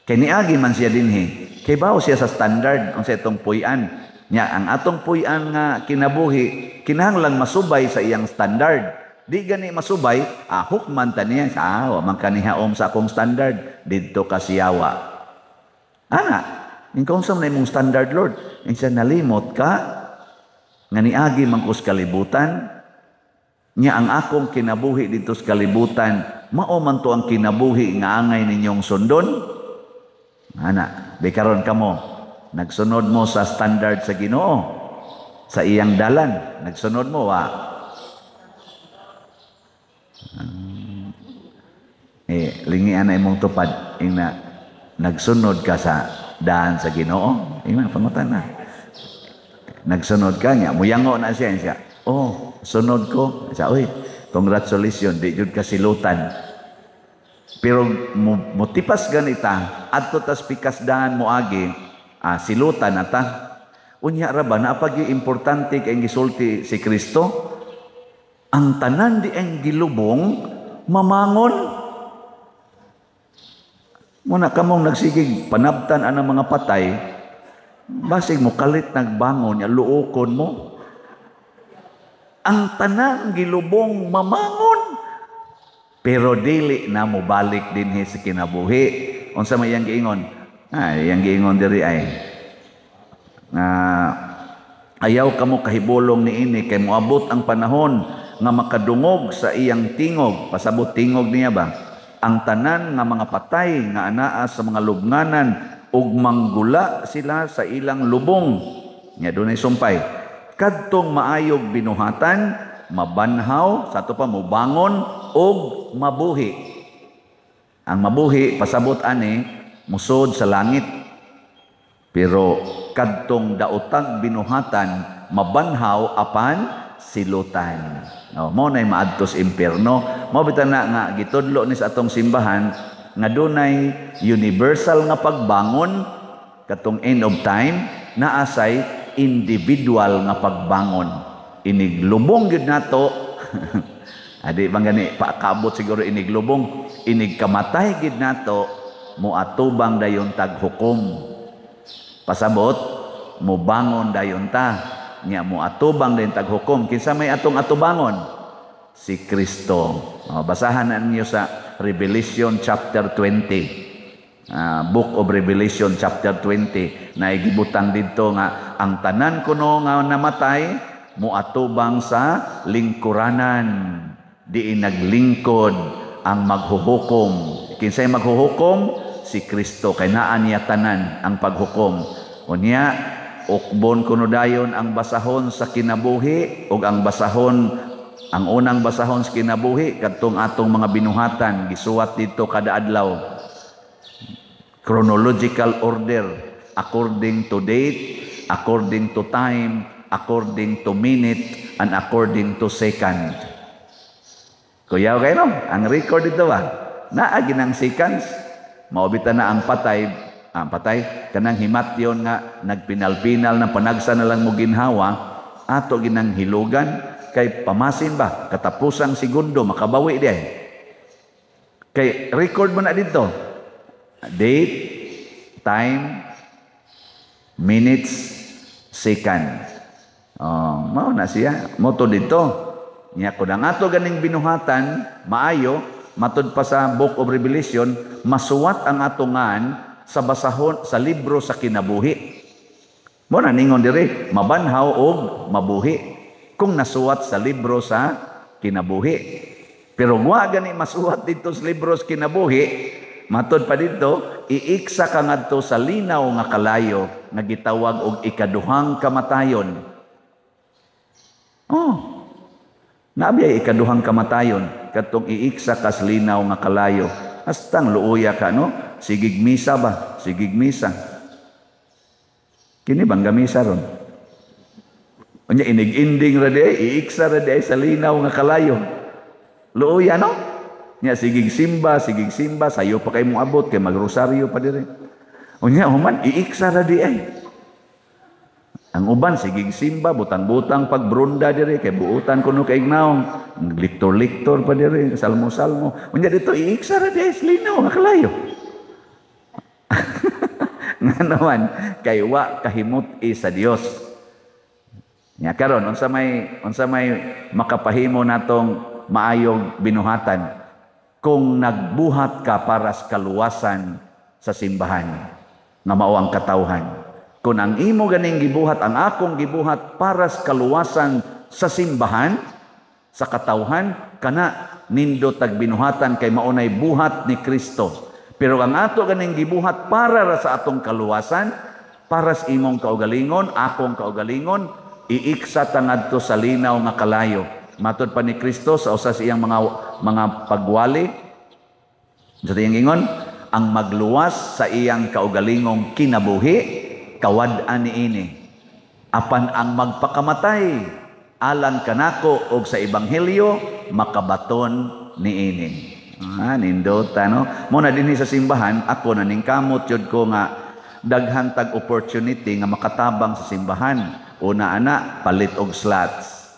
Kay niagi man siya dinhi. Kay bawo siya sa standard unsa itong puy-an. Nya ang atong puy-an nga kinabuhi kinahanglan masubay sa iyang standard. Di gani masubay, hukman ta niya, wa man kanihaom sa akong standard didto ka siyawa. Ana, ikaw unsa man imong standard, Lord? Insa nalimot ka nga niagi man ko sa kalibutan? Nya ang akong kinabuhi didto sa kalibutan, mao man to ang kinabuhi nga angay ninyong sundon? Ana, di karon kamo nagsunod mo sa standard sa Ginoo, sa iyang dalan, nagsunod mo wa? Lingian na imong tupad ingna nagsunod ka sa daan sa Ginoo. Ingna pangutan na. Nagsunod ka niya, muyango na siya siya. Oh, sunod ko. Siya, oy, congratulations, di jud ka silutan. Pero mutipas ganita, adto tas pikas daan moagi, silutan ata. Unya ra ba naapagi importante kay gisulti si Kristo? Ang tanan di ang gilubong mamangon. Muna kamong nagsigig panabtan anang mga patay, basig mo kalit nagbangon, ya luokon mo. Ang tanan gilubong mamangon. Pero dili na mobalik dinhi sa kinabuhi. Unsa may iyang giingon? Iyang giingon diri ay ayaw kamo kahibulong niini kay moabot ang panahon nga makadungog sa iyang tingog. Pasabot tingog niya ba? Ang tanan nga mga patay nga anaa sa mga lubnganan ug manggula sila sa ilang lubong. Nya dunay sumpay. Kadtong maayog binuhatan, mabanhaw, sa ato pa mobangon og mabuhi. Ang mabuhi pasabot ani musod sa langit. Pero kadtong daotag binuhatan, mabanhaw apan silutan. No, mao nay maadtos impierno. Mao bitan na nga gitudlo ni sa atong simbahan nga dunay universal nga pagbangon katong end of time, naasay individual nga pagbangon. Iniglubong gyud nato. Adi bang gani paakabot siguro iniglubong, inigkamatay gid nato moatubang dayon tag hukom. Pasabot mobangon dayon ta, nya moatubang dayon tag hukom. Kinsa may atong atubangon? Si Kristo. O, basahan na ninyo sa Revelation chapter 20. Book of Revelation chapter 20 na igibutang didto nga ang tanan kuno nga namatay moatubang sa lingkuranan, diin naglingkod ang maghuhukom. Kinsay maghuhukom? Si Kristo, kay naa niya tanan ang paghukom. Unya ukbon kuno dayon ang basahon sa kinabuhi ug ang basahon, ang unang basahon sa kinabuhi kadtong atong mga binuhatan gisuwat didto kada adlaw. Chronological order, according to date, according to time, according to minute, and according to second. Kuyaw kayo no? Ang record dito ba? Naa ginang seconds. Maubita na ang patay, kanang himatyon nga nagpinal-pinal na panagsa na lang mo ginhawa, ato ginang hilugan, kay pamasin ba? Katapusang segundo, makabawi di ay. Kay record mo na dito. Date, time, minutes, second. Oh, mao na siya. Moto dito. Nya kun ang ato ganing binuhatan maayo, matud pa sa Book of Revelation, masuwat ang atungan sa basahon sa libro sa kinabuhi. Mo na ningon diri, mabanhaw og mabuhi kung nasuwat sa libro sa kinabuhi. Pero wa gani masuwat dito sa libro sa kinabuhi, Matod pa dito, iiksa ka ngadto sa linaw nga kalayo nga gitawag og ikaduhang kamatayon. Oh. Naa bay ikaduhang kamatayon katong iiksa kas linaw nga kalayo. Hastang luoya ka, no? Sigig misa ba? Sigig misa. Kini bang gamisa ron? Unya inig-ending ra di, iiksa ra di sa linaw nga kalayo. Luoya, no? Nya sigig simba, sayo pa kay mo abot kay magrosaryo pa dire. Unya human iiksa ra di ay. Ang uban sigig simba, butang-butang pagbrunda dire kay buutan kuno kay ignaong. Liktor-liktor pa dire, salmo-salmo. Unya dito iiksa ra di ay sa linaw nga kalayo. Nga naman kay wa kahimut-i sa Dios. Nya karon unsa may makapahimo natong maayong binuhatan kung nagbuhat ka para sa kaluwasan sa simbahan nga mao ang katawhan? Kung ang imo ganing gibuhat, ang akong gibuhat para sa kaluwasan sa simbahan, sa katawhan, kana nindot tag binuhatan kay maunay buhat ni Kristo. Pero ang ato ganing gibuhat para ra sa atong kaluwasan, para sa imong kaugalingon, akong kaugalingon, iiksa ta ngadto sa linaw nga kalayo. Matod pa ni Kristo sa usa sa iyang mga pagwali, sa iyang ingon, ang magluwas sa iyang kaugalingong kinabuhi, kawad-an niini. Apan ang magpakamatay alang kanako og sa ebanghelyo, makabaton niini. Ah, nindota, no? Mo na dinhi sa simbahan, ako naningkamot jud ko nga daghan tag opportunity nga makatabang sa simbahan. Una ana, palit og slots.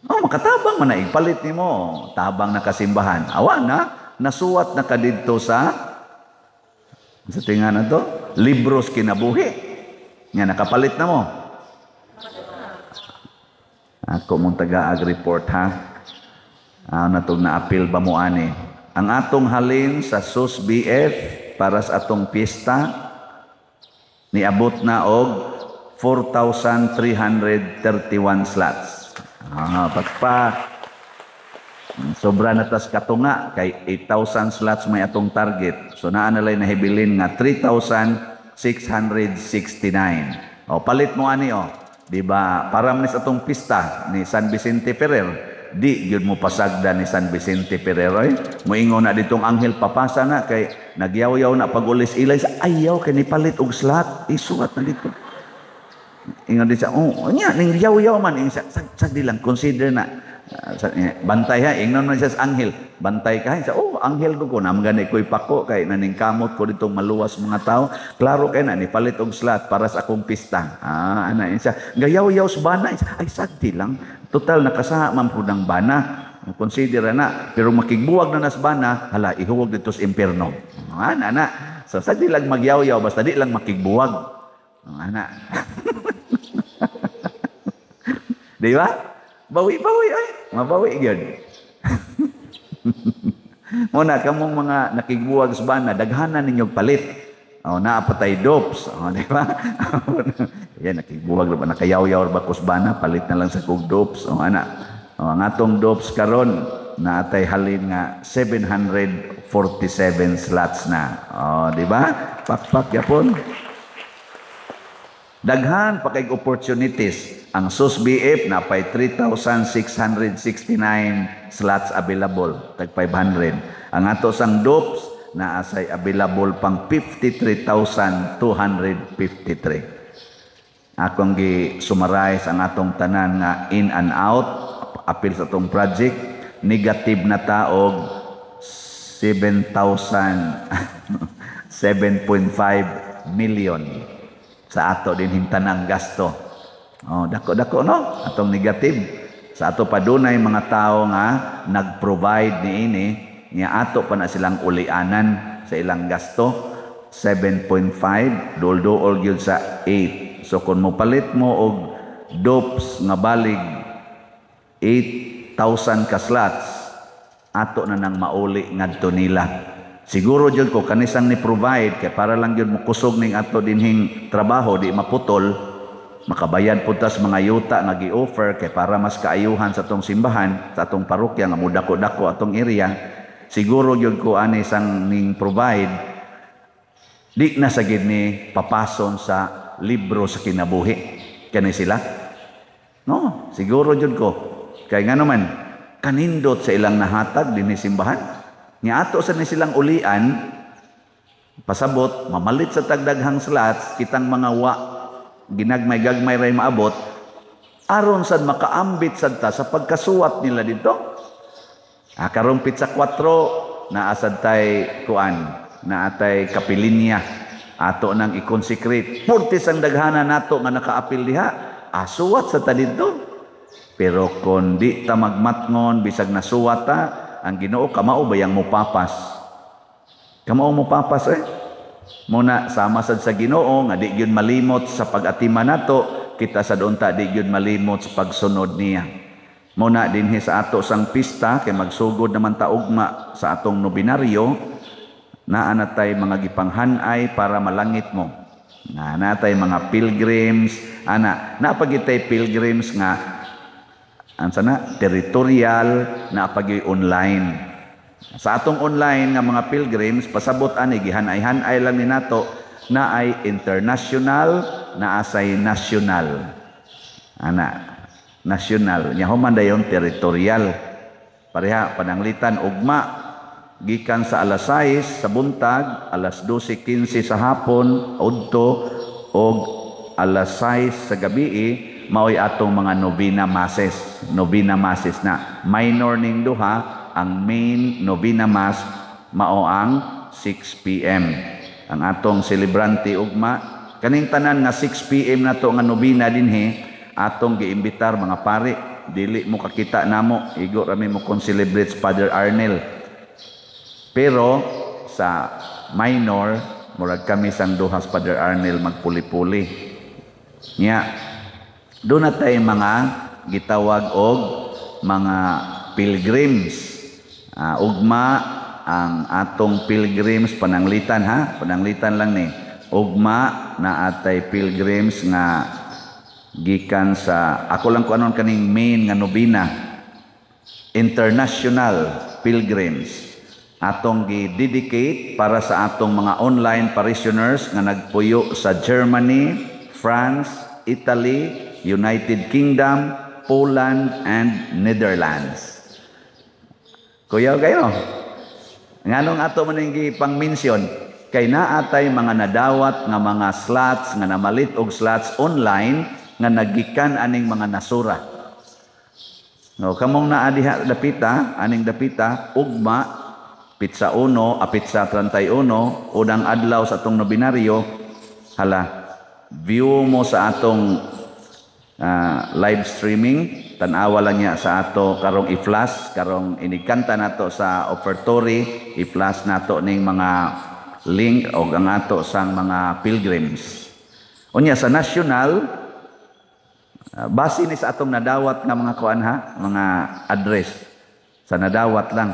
Oh, makatabang man na palit nimo, tabang na kasimbahan. Awa na, nasuwat na ka didto sa tinga na to, libros kinabuhi. Nga nakapalit na mo. Ako mong taga-ag-report ha. Ah, natong na-appeal ba mo ani? Ang atong halin sa SUS BF para sa atong piyesta niabot na og 4,331 slots. Ah, pagpa sobra na tas katunga kay 8,000 slots may atong target. So naa na lay nahibilin nga 3,669. O palit mo ani o. Di ba? Para man sa atong pista ni San Vicente Ferrer, di gyud mo pasagda ni San Vicente Ferrer oy. Moingon na ditong anghel, papasa na kay nagyaw-yaw na pag-ulis ilay sa ayaw kay nipalit og slot, isuwat na dito. Ingon din siya, oh, nya ning yaw-yaw man ing sa, sa, di lang consider na. Ah, bantay ha, ingnon man siya sa anghel. Bantay ka, siya, oh, anghel ko ko, nam gani ko'y pako, kay naningkamot ko ditong maluwas mga tao. Klaro kay na, nipalit og slot para sa akong pista. Ah, ana, siya, gayaw-yaw sa bana, siya, ay, sagdi lang. Total, nakasaha man po ng bana. Consider na, pero makigbuwag na nas bana, hala, ihuwag dito sa impierno. Ah, ana, ana. So, sagdi lang magyaw-yaw, basta di lang makigbuwag. Ah, ana. Di ba? Bawi-bawi ay. Mabawi gyud. Muna kamong mga nakigbuwag sa bana, daghanan ninyo palit. O, naa pa tay dops. O, di ba? Yan, nakigbuwag ba, nakayaw-yaw ba kus bana, palit na lang sa kog dops. O, ana. O, ang atong dops karon naatay halin nga 747 slots na. O, di ba? Pakpak yapon. Daghan pa kay opportunities. Ang SUS BF na pay 3,669 slots available, tag 500. Ang ato sang DOPS na asay available pang 53,253. Akong gi summarize ang atong tanan nga in and out apil sa atong project, negative na ta og 7,000 7.5 million sa ato din tanang gasto. Oh, dako-dako no atong negative. Sa ato pa dunay mga tao nga nag-provide niini nga ato pa na silang ulianan sa ilang gasto, 7.5 dol-dool gyud sa 8. So kung mopalit mo og dopes nga balig 8,000 ka slots, ato na nang mauli ngadto nila. Siguro jud ko kanisang ni provide kay para lang gyud mokusog ning ato dinhing trabaho, di maputol, makabayad pud tas mga yuta nga gi-offer kay para mas kaayuhan sa atong simbahan, sa atong parokya nga mudako-dako atong area. Siguro gyud ko ani sang ning provide, di na sa gid ni papason sa libro sa kinabuhi kani sila. No, siguro jud ko. Kay ngano man, kanindot sa ilang nahatag dinhi simbahan. Nya ato sa ni silang ulian, pasabot mamalit sa tagdaghang slots, kitang mga wa ginagmay-gagmay ray maabot, aron sad makaambit sad ta sa pagkasuwat nila dito. Ah, karong pitsa 4 naa sad tay kuan, naatay kapilinya ato nang i-consecrate. Purtis ang daghana nato nga nakaapil diha, asuwat sa ta didto. Pero kon di ta magmatngon, bisag nasuwat ta, ang Ginoo kamao bayang mopapas? Kamao mopapas eh. Muna sama sad sa Ginoo nga di gyud malimot sa pag-atiman nato, kita sad unta di gyud malimot sa pagsunod niya. Muna dinhi sa ato sang pista, kay magsugod naman ta ugma sa atong nobinaryo, naa na tay mga gipanghanay para malangit mo. Na natay mga pilgrims, ana, napagitay pilgrims nga ansa na territorial, napagyoy online. Sa atong online nga mga pilgrims, pasabot ani gihanay-hanay lang ni nato, na ay international, na asay national. Ana, national. Nya human dayon territorial. Pareha pananglitan ugma gikan sa alas 6 sa buntag, alas 12:15 sa hapon, udto, og alas 6 sa gabi, maoy atong mga novena masses. Novena masses na minor ning duha, ang main novena mass mao ang 6 p.m. Ang atong celebrante ugma, kaning tanan nga 6 p.m. nato nga novena dinhi, atong giimbitar mga pari, dili mo kakita namo, igo rami mo kon celebrate Father Arnel. Pero sa minor, murag kami sang duhas Father Arnel magpuli-puli. Nya, doon na tayo mga gitawag og mga pilgrims. Ugma ang atong pilgrims pananglitan ha, pananglitan lang ni. Ugma na atay pilgrims nga gikan sa ako lang ko anon kaning main nga nobina, international pilgrims, atong gi-dedicate para sa atong mga online parishioners nga nagpuyo sa Germany, France, Italy, United Kingdom, Poland, and Netherlands. Kuyaw kayo. Nganong ato man ning gipang-mention? Kay naatay mga nadawat nga mga slots, nga namalit og slots online nga nagikan aning mga nasura. No, kamong naa diha dapita, aning dapita, ugma pitsa 1, a pitsa 31, unang adlaw sa atong nobinaryo, hala, view mo sa atong live streaming, tan-awa lang niya sa ato karong i-flash, karong inigkanta nato sa offertory, i-flash nato ning mga link og ang ato sang mga pilgrims. Unya sa national, base ni sa atong nadawat nga mga kuan ha, mga address sa nadawat lang.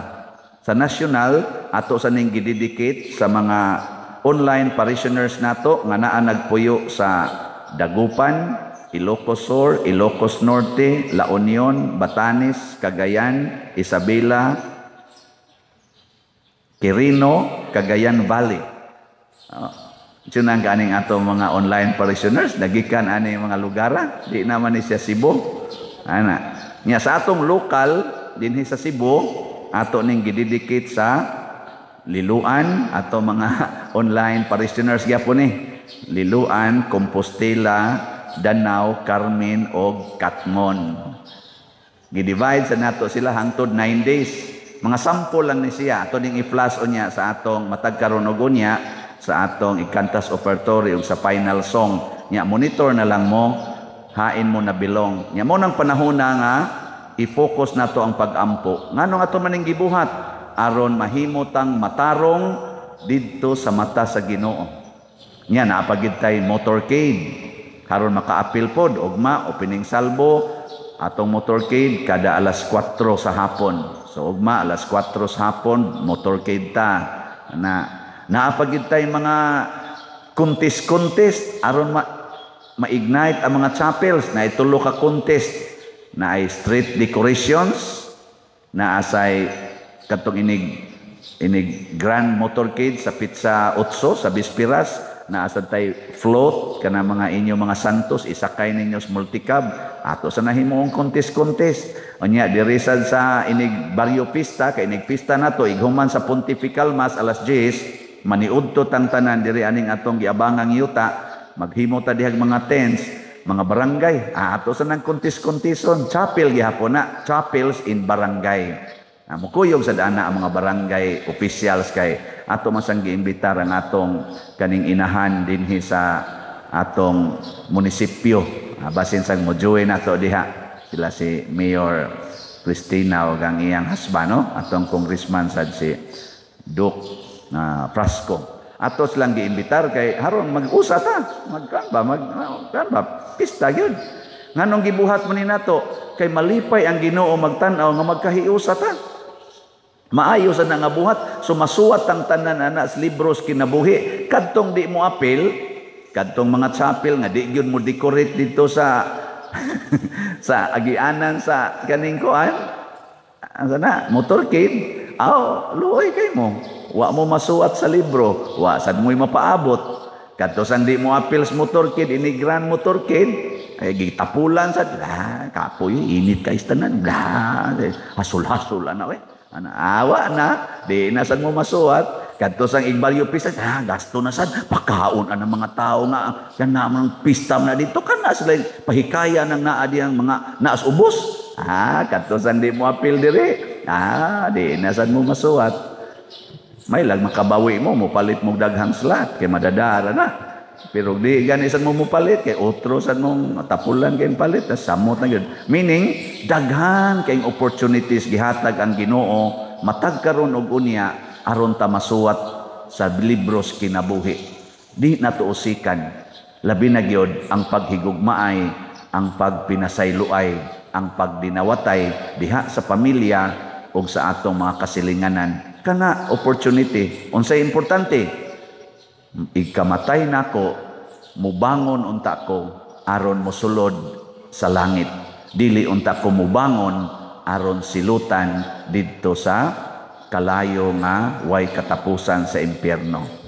Sa national, ato sa ning gidedicate sa mga online parishioners nato nga naa nagpuyo sa Dagupan, Ilocos Sur, Ilocos Norte, La Union, Batanes, Cagayan, Isabela, Quirino, Cagayan Valley. Oh, ang kaning ato mga online parishioners, nagikan ani mga lugar, di naman ni siya Cebu. Ana. Nya sa atong lokal dinhi sa Cebu, ato ning gidedicate sa Liloan, ato mga online parishioners gyapon ni. Liloan, Compostela, Danao, Carmen og Katmon. Gidivide sa nato sila hangtod 9 days. Mga sample lang ni siya. Ato ning i-flash unya sa atong matag karon og unya sa atong ikantas offertory ug sa final song. Nya monitor na lang mo, hain mo na bilong. Nya mo nang panahon na nga i-focus nato ang pag-ampo. Nganong ato maning gibuhat? Aron mahimo tang matarong didto sa mata sa Ginoo. Nya naapagid tay motorcade aron makaapil pod ugma opening salvo atong motorcade kada alas 4 sa hapon. So ugma alas 4 sa hapon motorcade ta. Na naapagid tay mga contest-contest aron ma-ignite ang mga chapels na itulo ka contest na ay street decorations, na asay katong inig Inig Grand Motorcade sa petsa 8 sa Bispiras, naa sad tay float kana mga inyo mga santos, isakay ninyo sa multicab, ato sa nahimuong contest-contest. Unya diri sad sa inig baryo pista, kay inig pista nato ighuman sa Pontifical Mass alas 10, maniudto tang tanan diri aning atong giabangang yuta, maghimo ta dihag mga tents, mga barangay, ato sa nang contest-conteston, chapel gihapon na, chapels in barangay. Mukuyog sa dana ang mga barangay officials kay ato masang giimbitar ang atong kaning inahan dinhi sa atong munisipyo. Basin sang mo join ato diha sila si Mayor Cristina ug ang iyang husband, no? Atong congressman sad si Duke Frasco. Ato silang giimbitar kay haron mag-usa ta, magkan ba, mag kan ba, pista gyud. Nganong gibuhat man ni nato? Kay malipay ang Ginoo magtan-aw nga magkahiusa ta. Maayo sa nga buhat, sumasuwat ang tanan ana sa libros kinabuhi. Kadtong di mo apil, kadtong mga chapel nga di gyud mo decorate dito sa sa agianan sa kaning kuan, asa na, motorcade, aw, luoy kay mo. Wa mo masuwat sa libro, wa sad mo'y mapaabot. Kadto sang di mo apil sa motorcade, ini grand motorcade, ay gitapulan sa, ah, kapoy, init kay tanan, bla, hasul-hasul ana we. Ana, awa na, di na sad mo masuwat. Kadto sang igbaryo pista, gasto na sad, pakaon ang mga tao nga kana man pista na dito, kana sila pahikaya nang naa diyang mga naas ubos. Kadto sang di mo apil diri, di na sad mo masuwat. May lag makabawi mo, mopalit mo daghang slot kay madadara na. Pero di gani sad mo mopalit kay otro sad mong tapulan kay palit, tas samot na gyud. Meaning daghan kay opportunities gihatag ang Ginoo matag karon og unya aron ta masuwat sa libros kinabuhi. Di na usikan. Labi na gyud ang paghigugmaay, ang pagpinasayloay, ang pagdinawatay diha sa pamilya ug sa atong mga kasilinganan. Kana opportunity, unsay importante? Igkamatay nako, mubangon unta ko aron mosulod sa langit. Dili unta ko mubangon aron silutan didto sa kalayo nga way katapusan sa impyerno.